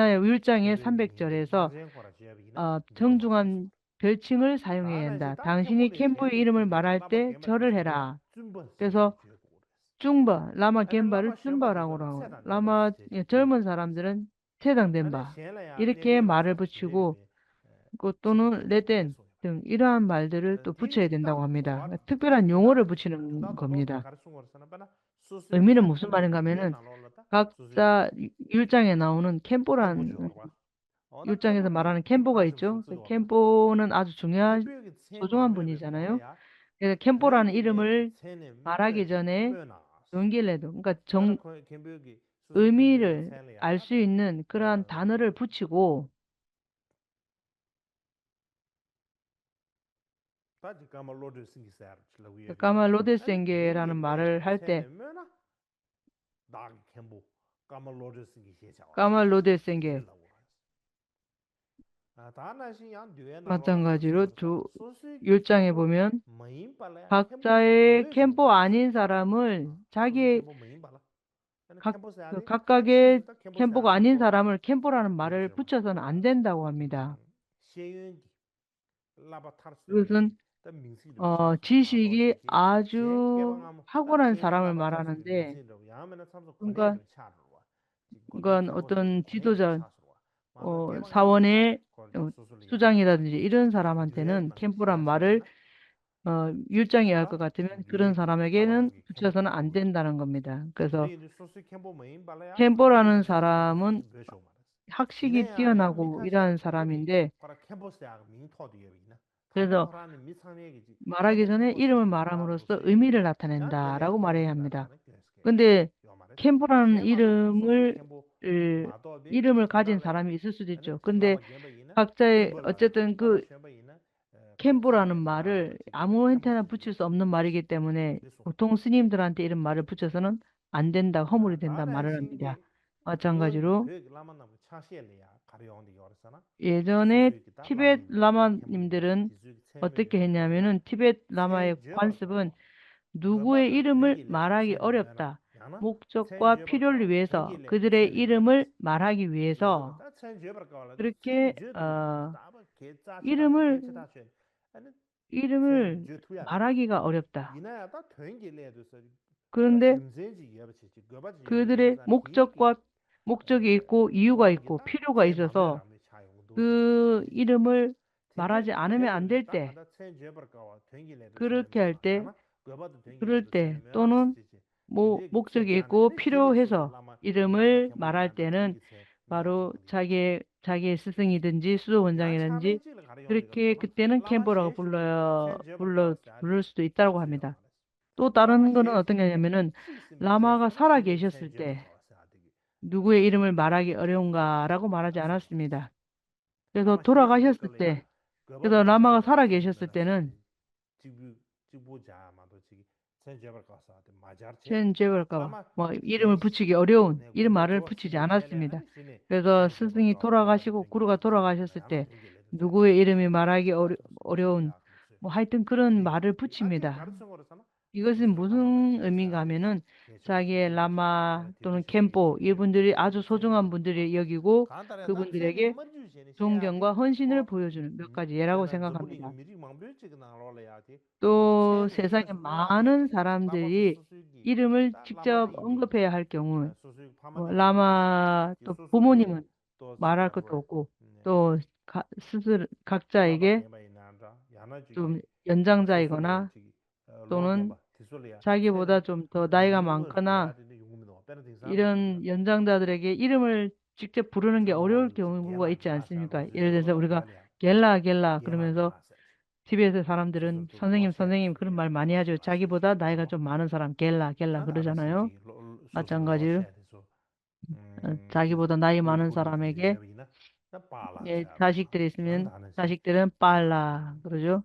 ཡིན་ན་ཡང་ཡུལ་ལྕང་ཡང་མཚམས་པའི་སྦྱོར་རེད་སོ། ཨ། མཚུངས་བྱུང་ངམ་བོད་ཕྱི་མོར་ས་ཡོང་ཡས་ཡིན་ད། དང་ཤི་ནི་མཁན་པོའི་ཡིན་རུང་མ་ར་ཏེ་ཆོ་རུ་ཧེ་ར། དེ་སོ། བཙུན་པ་བླ་མ་མཁན་པར་བཙུན་པ་རང་རང་བླ་མ་ཡ་ཆོས་མོན་ས་རམ་དེ་རན་ཚེ་དང་ལྡན་པ། ཨི་རི་ཀའི་མ་རེ་པོ་ཆུ་གོ། གོ་ཏོ་ནུ་ལེ་ཏེན་དུང་ཨི་རན་མལ་དེ་རུ་ཏོ་བུ་ཆེ་དེ་འདའ་བ་མི་ད། ཐུག་པེ་ར་ཉུང་ངོ་རེ་བུ་ཆེ་ནང་གོ་མི་ད། ཨི་མི་ར་མུ་སུ་མ་རེ་ག་མེ་ནན། ཁག་ས་ཡུལ་ལྕང་ཡ་ནང་ནན་མཁན་པོ་ར། ཡུལ་ལྕང་ཡ་ས་མ་ར་ནན་མཁན་པོ་ག་ཡི་ཅོ། མཁན་པོ་ནན་ཨ་ཅུ་ཆུང་ཡ་སོ་ཅུང་ཨམ་བུ་ནི་ཟ་ན་ཡོ། མཁན་པོ་ར་ནན་ཨི་རི་མུལ་མ་ར་གི་ཇོ་ནེ་དུང་གི་ལེ་དུང་ག་ཆུང་། འོས་མི་རེ་ཨར་སུ་ཡིན་ནོན་ཁི་རང་ད་ནོ་རེ་བུ་ཆི་གོ། ད་ཅི་ཀརྨ་བློ་གྲོས་སེང་གེ་ཟེར་ཅི་ལབ་ཀྱི་ཡོད། ཀརྨ་བློ་གྲོས་སེང་གེ་རང་ནི་མ་རེད་ཧར་ཏེ། བདག་གི་མཁན་པོ་ཀརྨ་བློ་གྲོས་སེང་གེ་ཞེས་བྱ་བ། ཀརྨ་བློ་གྲོས་སེང་གེ། ལབ་དགོས་རེད། ད་ནང་བཞིན་ཡང་འདུལ་བའི་ནང་ལོགས་ལ་ཡུལ་ལྕང་ཡེ་བུ་མིན། སོ་སོའི་ཕག་རྩ་ཡེ་མཁན་པོ་ཨ་ནིན་ས་ར་མུལ་ཆ་གེ། ཁག་ཁག་ཁག་གེ་མཁན་པོ་ག་ཨ་ནིན་ས་ར་མུལ་མཁན་པོ་ར་ནི་མ་རེད་བུ་ཆ་ས་ན་ཨན་དེན་ད་བ་མི་ད། ཤེས་ཡོན་གྱི་བསླབ་པ་མཐར་སོན། ཨོ་ཅི་ཞིག་གི་ཨ་ཇུ་ཧ་གོ་རང་ས་ར་མུལ་མ་ར་ནན་དེ། ཀུན་དགའ། ཀུན་དགའ་ཨོ་ཏོན་ཅི་ཏོ་ཇ། ཨོ་ས་བོ་ནེ། སུ་ཅང་ཡི་ད་དེ་ཨི་རན་ས་ར་མན་དེ་ནན་མཁན་པོ་ར་མ་རེད། ཡུལ་ལྕང་ཡ་ག་ག་དེ་མིན་ཀི་རན་ས་ར་མ་གེ་ནན་ཕུ་ཆ་ས་ན་ཨན་དེན་ད་རང་གོ་མི་ད་ག་སོ། མཁན་པོ་ར་ནན་ས་ར་མུན། ཧག་ཤི་གི་ཏི་ཡ་ན་གོ་ཨི་རན་ས་ར་མིན་དེ། དེ་ཚོ། མ་ར་གི་ཚོ་ནས་ཨི་རུ་མི་མ་ར་མུ་རོ་སོ་འུ་མི་རི་ལ་ཐ་ནན་ད་ར་གོ་མ་རེ་ཡ་མི་ད། ཀུན་དེ། མཁན་པོ་རང་ཨི་རུ་མུར། ཨི་རུ་མུར་ཁ་ཅན་ས་ར་མི་སུ་སུ་དེ་ཅོ་ཀུན་དེ། ཁག་ཅའི་ཨོ་ཅེ་ཏན་ཀུ། མཁན་པོ་རང་ནི་མ་རེད། ཨ་མོ་ཧན་ཐ་ན་བུ་ཆུ་སོམ་ནི་མ་རེད་གི་ལྟད་མོ་ནས་བུ་ཐོང་སི་ཉིམ་དུ་རང་དེ་ཨི་རུ་མ་རེད་བུ་ཆུ་སོ་ནན་ཨན་དེན་ད་ཧོ་མུ་རི་དེན་ད་མ་རེད་ར་མི་ད། ཨ་ཅང་ག་ཅི་རུ། ཡེ་ཇོ་ནེ་ཐི་བེད་བླ་མ་ཉིམ་དེ་རིན་ཨོ་ཏི་ཀེ་ཉ་མི་ནུན་ཐི་བེད་བླ་མ་ཡེ་ཁོན་སི་བུན་དུ་གུའི་ཨི་རུ་མུར་མ་ར་གི་ཨོ་རབ་ད་མུག་ཅོག་ཀ་ཕི་རོལ་རི་བེ་སོ་ཀི་ཛི་རེ་ཨི་རུ་མུར་མ་ར་གི་བེ་སོ་ཀི་རི་ཀེ་ཨ་ཨི་རུ་མུར་ཨི་རུ་མུར་མ་ར་གི་ག་ཨོ་རབ་ད། ཀུན་དེ། ཀུན་དེ་རེ་མུག་ཅོག་ག་མུག་ཅོག་གི་ཀོ་ཡུ་ག་ཡི་ཀོ་ཕི་རུ་ག་ཡི་སོ་སོ། ཀུ་ཨི་རུ་མུར་མ་ར་ཅི་ཨ་ན་མེ་ཨན་དེར་ཏེ། ཀུ་རུ་ཁལ་ཏེ། ཀུ་རུ་ཏེ་ཏོ་ནུན། མུ་མུག་ཅོག་གི་ཀོ་ཕི་རུ་ཧེ་སོ། ཨི་རུ་མུར་མ་ར་ཏེ་ནུན། བ་རུ་ཆ་གེ་ཆ་གེ་སི་སི་ངི་དན་ཇི་སུ་ཝན་ཅང་ངི་དན་ཇི། ཀུ་རུ་ཀེ་ཀུ་ཏེ་ནུན་མཁན་པོ་ར་པུ་ལོ་པུ་ལོ་རུ་སུ་ཏུ་ཨི་ཏར་གོ་ཧ་མི་ད། ཏོ་ཏ་རན་གོ་ནོ་ཏ་ཉ་ཉ་མི་ནོན། བླ་མ་ག་ས་ར་གེ་ཤ་སུ་ཏེ། དུ་གུའི་ཨི་རུ་མི་མ་ར་གི་ཨ་རེ་འོང་ག་ར་གོ་མ་ར་ཅ་ན་སི་མི་ད། ཏེ་ཏོ་ཐུ་ར་ག་ཤ་སུ་ཏེ། ཏེ་ཏོ་བླ་མ་ག་ས་ར་གེ་ཤ་སུ་ཏེ་ནོན། ཆེན་བརྗོད་པར་དཀའ་བ། མ་ཨི་རུ་མི་བུ་ཆི་གི་ཨ་རེ་འོང་ཨི་རུ་མ་ར་བུ་ཆི་ཅ་ན་སི་མི་ད། ཏེ་ཏོ་སི་སི་ངི་ཐུ་ར་ག་ཤི་གོ་ཀུ་རུ་ག་ཐུ་ར་ག་ཤ་སུ་ཏེ། དུ་གུའི་ཨི་རུ་མི་མ་ར་གི་ཨ་རེ་འོང་། མོ་ཧའི་ཏིང་ཀུ་རུ་མ་ར་བུ་ཆི་མི་ད། ཡི་གེ་སྲིད་འབུ་སྲིན་འོད་མི་འགའ་མེད་ནོན། ས་གའི་བླ་མ་དོན་མཁན་པོ་ཡེ་བུན་དི་རི་ཨ་ཚོ་ཚོ་ཆུང་ངམ་བུན་དི་རི་ཡོ་གི་གོ་ཁུ་བུན་དི་རི་གེ་ཐུང་གྱང་ག་ཧོན་ཤིན་རི་བུ་ཡོ་ཆུན་བེ་ཀ་ཅི་ཡེ་ར་གོ་སེང་ག་གང་མི་ད། ཏོ་སེ་ས་གི་མ་ནོན་ས་རམ་དི་རི་ཡི་རི་མུལ་ཅིག་ཅབ་ཨོང་གི་ཕེ་ཧར་གྱོང་ངུ་བླ་མ་ཏོ་བུ་མོ་ནི་མོན་མ་ར་ཀི་ཏོ་ཀོ་ཏོ་ཁ་སི་སི་ཁག་ཅ་ཡི་གེ་ཏོ་ཡོན་ཅང་ཅ་ཡི་གོ་ན། ཏོ་ནོན། ཆ་གི་བོ་ད་ཅོམ་ཏོ་ད་ཡི་ག་མང་ཁ་ན། ཨི་རན་ཡོན་ཅང་ད་དེ་རེ་གེ་ཨི་རན་མར་ཅིག་ཅ་བུ་རུ་རང་གི་ཨོ་རེ་ཨོ་གི་འུ་བ་ཨི་ཅན་སི་མི་ཀ་ཨི་རན་ས་འུ་རི་ཀ་གེ་ལ་གེ་ལ་ཀུ་རུ་མེ་ཟོ། ཐི་བེ་ས་ས་རམ་དེ་རུ་ས་འཛིན་ངིམ་ས་འཛིན་ངིམ་ཀུ་རུ་མར་མ་ནི་ཡ་ཅོ་ཆ་གི་བོ་ད་ད་ཡི་ག་ཅོ་མ་ནོན་ས་རམ་གེ་ལ་གེ་ལ་ཀུ་རུ་ཅ་ན་ཡོ། ཨ་ཅང་ག་ཅི། ཆ་གི་བོ་ད་ད་ཡི་མ་ནོན་ས་རམ་མེ་གེ་ཨེ་ཆ་ཞིག་དེ་རེ་སི་མིན་ཆ་ཞིག་དེ་རེ་པཱ་ལ་ཀུ་རུ་ཅོ།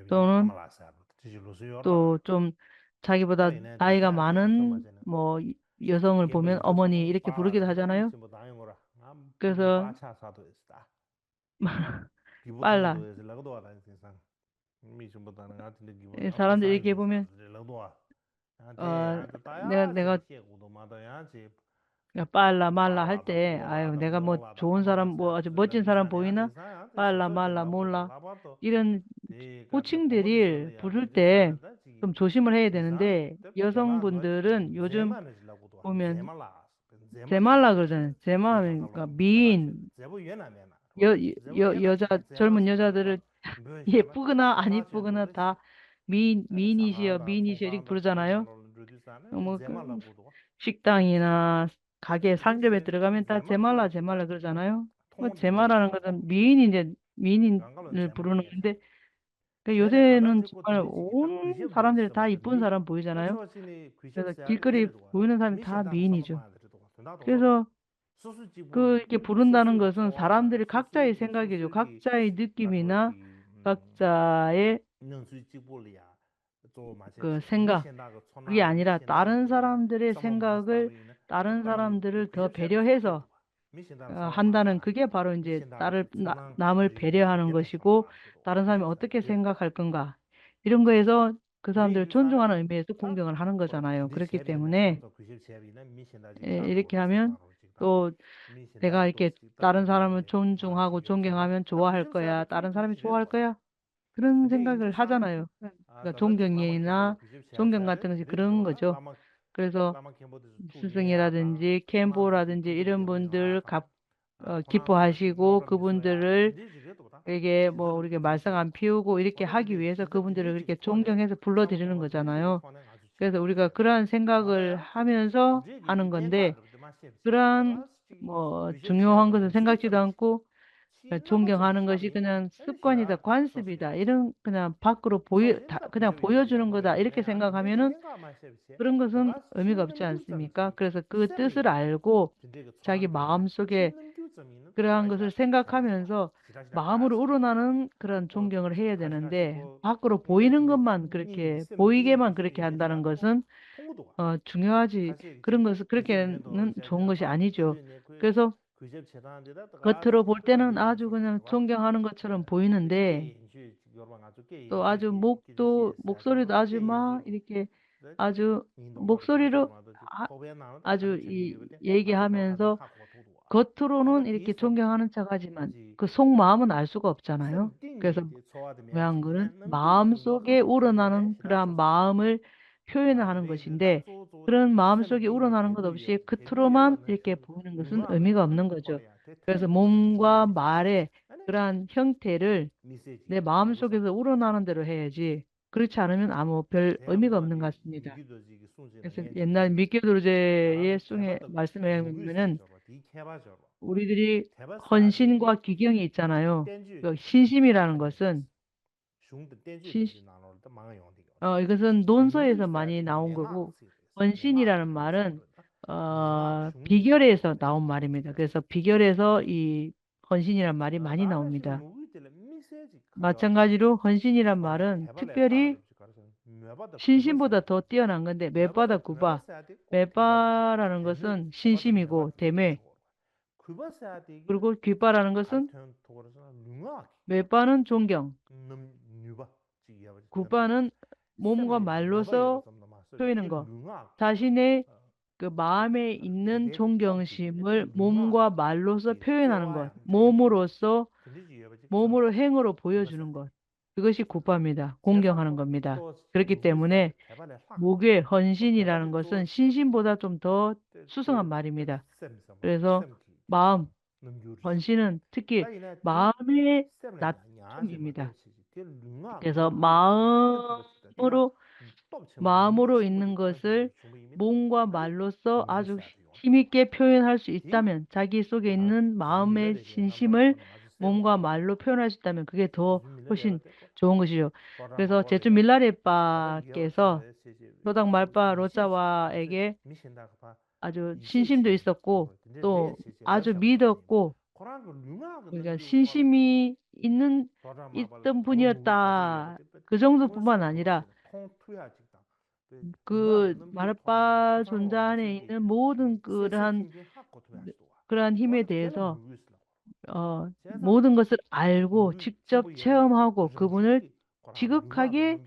ཏོ་ནོ། ཏོ་ཅོམ། ཆ་གི་བོ་ད་ད་ཡི་ག་མ་ནོན་མོ་ཡོ་སོ་ངུར་བུ་མིན་ཨོ་མོ་ནི་ཨི་རིག་གི་བུ་རུ་གི་ད་ཧ་ཅང་ན་ཡོ། ཀུ་སོ། པཱ་ལགས། ཨེ་ས་ལམ་དེ་ཨེ་སྐྱེས་བུ་མེད། ཨ་ནེ་ནེ་ག་པཱ་ལགས་མཱ་ལགས་ཧ་ཏེ་ཨ་ཡོ་ནེ་ག་མོ་ཇོན་ས་རམ་པོ་ཨ་ཅོ་བོ་ཅིན་ས་རམ་པོ་ཡིན་ན་པཱ་ལགས་མཱ་ལགས་མོ་ལགས་ཨི་རན་ཀུ་ཆིང་དེ་རིལ་བུ་རུ་ཏེ་ཏུམ་ཆོ་ཤི་མ་ཧེ་དེ་ནན་དེ་ཡོ་སོང་བུན་དུ་རན་ཡོ་ཇོན་བུ་མེན། ཛེ་མ་ལགས་གི་ཟེར་ཛེ་མ་མིན་ག་བི་ཡིན། ཡོ་ཡོ་ཡོ་ཅག་ཆོལ་མོ་ཉོ་ཅག་དེ་རུ་ཡེ་སྤུ་གུ་ན་ཨ་ནི་སྤུ་གུ་ན་ད་བི་ཡིན་བི་ཡིན་ཤི་ཡོ་བི་ཡིན་ཤི་རིག་བུར་ཙ་ན་ཡོ། ཤིག་ཏང་ཡིན་ན་ག་གེ་སང་གེ་བེ་དེ་རུ་ག་མིན་ད་ཛེ་མ་ལགས་ཛེ་མ་ལགས་གི་ཙ་ན་ཡོ། ཛེ་མ་ལགས་རང་གི་ཙམ་བི་ཡིན་ཡིན་དེ་བི་ཡིན་ཡིན་བུ་རུ་ནང་དེ། ཡོད་དེ་ནང་ཚུགས་པར་འོང་ས་རམ་དེར་ད་ཡི་པུན་ས་རམ་བུ་ཡི་ཟ་ན་ཡོད། དེ་ལ་ཀི་ཀི་རི་བུ་ཡི་ན་ས་མི་ད་བི་ནི་ཅོ། ཁྱེད་ཚོ་ཀུ་ཀྱི་བུ་རུན་ད་ནང་གི་སོང་ས་རམ་དེར་ཁག་ཅག་ཡི་སེང་ག་གི་ཅོ་ཁག་ཅག་ཡི་དུག་གི་མི་ན་ཁག་ཅག་ཡི་གི་སེང་ག་གི་ཡ་ནི་ར་ད་རུན་ས་རམ་དེར་སེང་ག་གི་ད་རུན་ས་རམ་དེར་ད་བེ་རིའོ་ཧེ་སོ། ཨ་ཧན་ད་ནང་ཁུ་ཀེ་ཕ་རོན་ཇེ་ཏར་ན་མར་བེ་རེ་ཧ་རང་གོ་ཤི་ཀོ་ཏར་ས་མི་ཨོ་ཏོ་ཀེ་སེང་ག་ཁར་ཀུན་ག་ཨི་རུང་གོ་ཨེ་ཟོ་ཁུ་སམ་དེར་ཆུང་ཆུང་ཧ་རང་ཨི་མེ་སུ་ཁུང་ཀེ་ང་ཧ་རང་གོ་ཙ་ན་ཡོ་ཁུ་ར་ཀེ་ཏེ་མོ་ནེ་ཨེ་ཨི་རི་ཀེ་ཧ་མིན་ཏོ་དེ་ག་ཨི་ཀེ་ཏར་ས་ར་མ་ཆུང་ཆུང་ཧ་གོ་ཆུང་ཀེ་ཧ་མིན་ཆུ་བ་ཧར་ཀ་ཡ་ཏར་ས་ར་མི་ཆུ་བ་ཧར་ཀ་ཡ། ཁི་རང་སེང་ག་གི་ལྷ་ཙ་ན་ཡོད། ད་ཆུང་གི་ངེ་ཡིན་ན་ཆུང་གི་ང་ཏང་ཞིག་ཁི་རང་གི་ཅོ། ཁི་རེ་སོ། སུ་སུ་ངེ་ར་དན་ཅི་ཁེམ་པོ་ར་དན་ཅི་ཨི་རམ་བུན་དུར་ཁབ་ཁི་པོ་ཧ་ཤི་གོ་ཁི་བུན་དུར་རེ་གེ་མོ་རེ་གེ་བར་ས་ང་ཕིའུ་གོ་ཨི་རེ་གེ་ཧ་གི་བེ་སོ་ཁི་བུན་དུར་རེ་གེ་ཆུང་གི་ངེ་སོ་ཕུ་ལོ་དེ་རེ་ནང་གི་ཙ་ན་ཡོད། ཁི་རེ་སོ་ཨི་རེ་གེ་ཁི་རང་སེང་ག་གི་ཧ་མེན་སོ་ཧ་ནང་གི་འདེ། ཁི་རང་མོ་ཆུང་ཡོ་ཧང་གི་སོ་སེང་ག་ཅི་དང་གོ། ཆུང་གི་ཧ་ནང་གི་ཞིག་ཀྱང་སུབ་ཀ་ནི་ད་ཀོན་སི་བི་ད་ཨི་རང་ཀྱང་ཕག་གུ་རུ་བོ་ཡོ་ད་ཀྱང་བོ་ཡོ་ཆུ་རང་གི་ད་ཨི་ར་ཀེ་སེང་ག་ཁ་མེ་ནོ། ཁི་རང་གི་སོ་ཨ་མི་གབ་ཅན་སི་མི་ཀ་ཁི་རེ་སོ་ཀི་ཏི་སི་ར་ཨེ་ར་གོ། ཆ་གི་བའམ་སོ་ཀེ། ཁི་རང་གི་སོ་སེང་ག་ཁ་མེ་ནོ་སོ། བའམ་རུ་ཨུ་རུ་ན་ནང་ཁི་རང་ཆུང་གི་ངར་ཧེ་ཡ་དེ་ནང་དེ་ཕག་གུ་རུ་བོ་ཡི་ནང་གི་མན་ཁི་ར་ཀེ་བོ་ཡི་ཀེ་མན་ཁི་ར་ཀེ་ཧན་ད་རང་གི་སོ། ཨ་ཆུང་ཡོ་ཨ་ཅི་ཁི་རང་གི་སོ་ཁི་ར་ཀེ་ནང་ཆུང་གི་ཤ་ཨ་ནི་ཅོ། ཀེ་སོ། ག་ཐུ་རོ་བོར་ཏེ་ནང་ཨ་ཇུ་གི་ནང་ཚོང་རྒྱག་ཧ་ནང་ག་ཚུ་རམ་བུ་ཡིན་ནང་དེ། ཏོ་ཨ་ཇུ་མུག་ཏོ་མུག་སོ་རི་ཏོ་ཨ་ཇུ་མ་ཨི་རི་ཀེ་ཨ་ཇུ་མུག་སོ་རི་རུ་ཨ་ཨ་ཇུ་ཡི་ཡེ་གེ་ཧ་མེན་སོ། ག་ཐུ་རོ་ནང་ཨི་རི་ཀེ་ཚོང་རྒྱག་ཧ་ནང་ཆ་ག་ཇི་མན་གི་སོང་མ་མོ་ན་ཨ་སུ་གོ་བཅའ་ན་ཡོ་ཀེ་སོ། མོ་ཡང་གུ་རུ་མ་མོ་སོ་ཀེ་ཨུ་རུ་ན་ནང་གི་ར་མ་མོ་ཕྱོགས་ཡོད་ན་ཧ་ནང་གོ་ཤིན་ཏེ། ཁི་རང་མ་མོ་ཤོག་གི་ཨུ་རུ་ན་རང་གོ་དོ་ཤེ་ཁི་ཐུ་རུ་མ་ཡི་ཀེ་བུ་ནང་གོ་སུན་ཨ་མི་གོ་ནང་གོ་ཅོ། ཁི་སོ་མོམ་གོ་བ་རེ་ཁི་རང་ཧྱང་ཐེ་རེ། ནེ་མ་མོ་ཤོག་གི་སོ་ཨུ་རུ་ན་རང་དེ་རུ་ཧེ་ཡ་ཅི། ཁི་རི་ཆ་ར་མིན་ཨ་མོ་ཕེལ་ཨ་མི་གོ་ནང་ག་སུན་ནི་ད། ཁི་སོ་ཡན་ན་མི་ཀེ་དུར་ཇེ་ཡེ་སུ་ངེ་མ་སི་མ་ཡང་མི་ནན། ཨུ་རི་དི་རི་ཧོན་ཤིན་གོ་གི་ཀྱང་ཡི་ཅ་ན་ཡོ། ཤིན་ཤི་མི་རང་གོ་སུན། གཞུང་དང་བསྟན་བཅོས་ཀྱི་ནང་ལོགས་ལ་ད་མང་ཡོང་དེ་གི། ཨ་ཨི་ག་སོན་འདོན་སོ་ཡེ་སོ་མ་ནི་ན་འོང་གོ་གོ། ཧོན་ཤི་ནི་ར་མ་རན། ཨ་བི་གྱོ་རེ་སོ་ད་འོང་མ་རེ་མི་ད་གེ་སོ་བི་གྱོ་རེ་སོ་ཨི་ཧོན་ཤི་ནི་ར་མ་རེ་མ་ནི་ན་འོང་མི་ད། མ་ཅང་ག་ཇི་རུ་ཧོན་ཤི་ནི་ར་མ་རན་ཐིག་པེ་རི། ཤིན་ཤིན་པོ་ད་ཐོ་ཏི་ཡོ་ནང་གི་འདེ་བེ་པ་ད་གུ་པ། བེ་པ་ར་རང་གོ་སོན་ཤིན་ཤི་མི་གོ་དེ་མེ། གུར་གོ་གུས་པ་རང་ག་སོན། བོད་པ་ནང་ཆུང་ཀྱང་། གུས་པ་ནང་མོམ་གོ་མ་ལོ་སོ་ཕོ་ཡིན་གོ། ད་ཤི་ནེ་གི་བ་མེ་ཡིན་ནང་ཆུང་ཀྱང་ཤི་མོ་མོམ་གོ་མ་ལོ་སོ་ཕོ་ཡིན་ནང་གོ་མོ་མོ་རོ་སོ། མོ་མོ་རོ་ཧེ་ངོ་རོ་བོ་ཡོ་ཆུ་ནང་གོ། 这个是古巴米的，公共哈能个米的，그렇기 때문에 모게 헌신이라는 것은 신신보다 좀 더 수상한 말입니다. 그래서 마음, 헌신은 특히 마음의 낮춤입니다. 그래서 마음으로 마음으로 있는 것을 몸과 말로써 아주 힘있게 표현할 수 있다면 자기 속에 있는 마음의 진심을 몸과 말로 표현할 수 있다면 그게 더 훨씬 좋은 것이죠. 그래서 제주 밀라레 오빠께서 소당 말빠 로짜와에게 아주 신심도 있었고 또 아주 믿었고 그러니까 신심이 있는 있던 분이었다. 그 정도뿐만 아니라 그 말빠 존자 안에 있는 모든 그러한 그러한 힘에 대해서 어, 모든 것을 알고 직접 체험하고 그분을 지극하게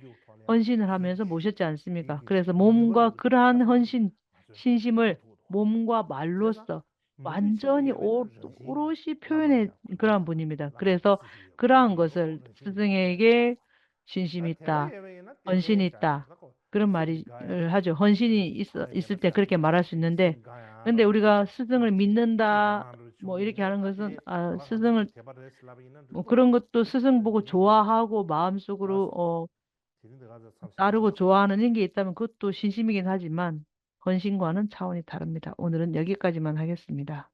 헌신을 하면서 모셨지 않습니까? 그래서 몸과 그러한 헌신, 신심을 몸과 말로써 완전히 오, 오롯이 표현해 그러한 분입니다. 그래서 그러한 것을 스승에게 신심이 있다, 헌신이 있다. 그런 말을 하죠. 헌신이 있어, 있을 때 그렇게 말할 수 있는데, 근데 우리가 스승을 믿는다, 뭐 이렇게 하는 것은 아, 스승을 뭐 그런 것도 스승 보고 좋아하고 마음속으로 어, 따르고 좋아하는 게 있다면 그것도 신심이긴 하지만 헌신과는 차원이 다릅니다. 오늘은 여기까지만 하겠습니다.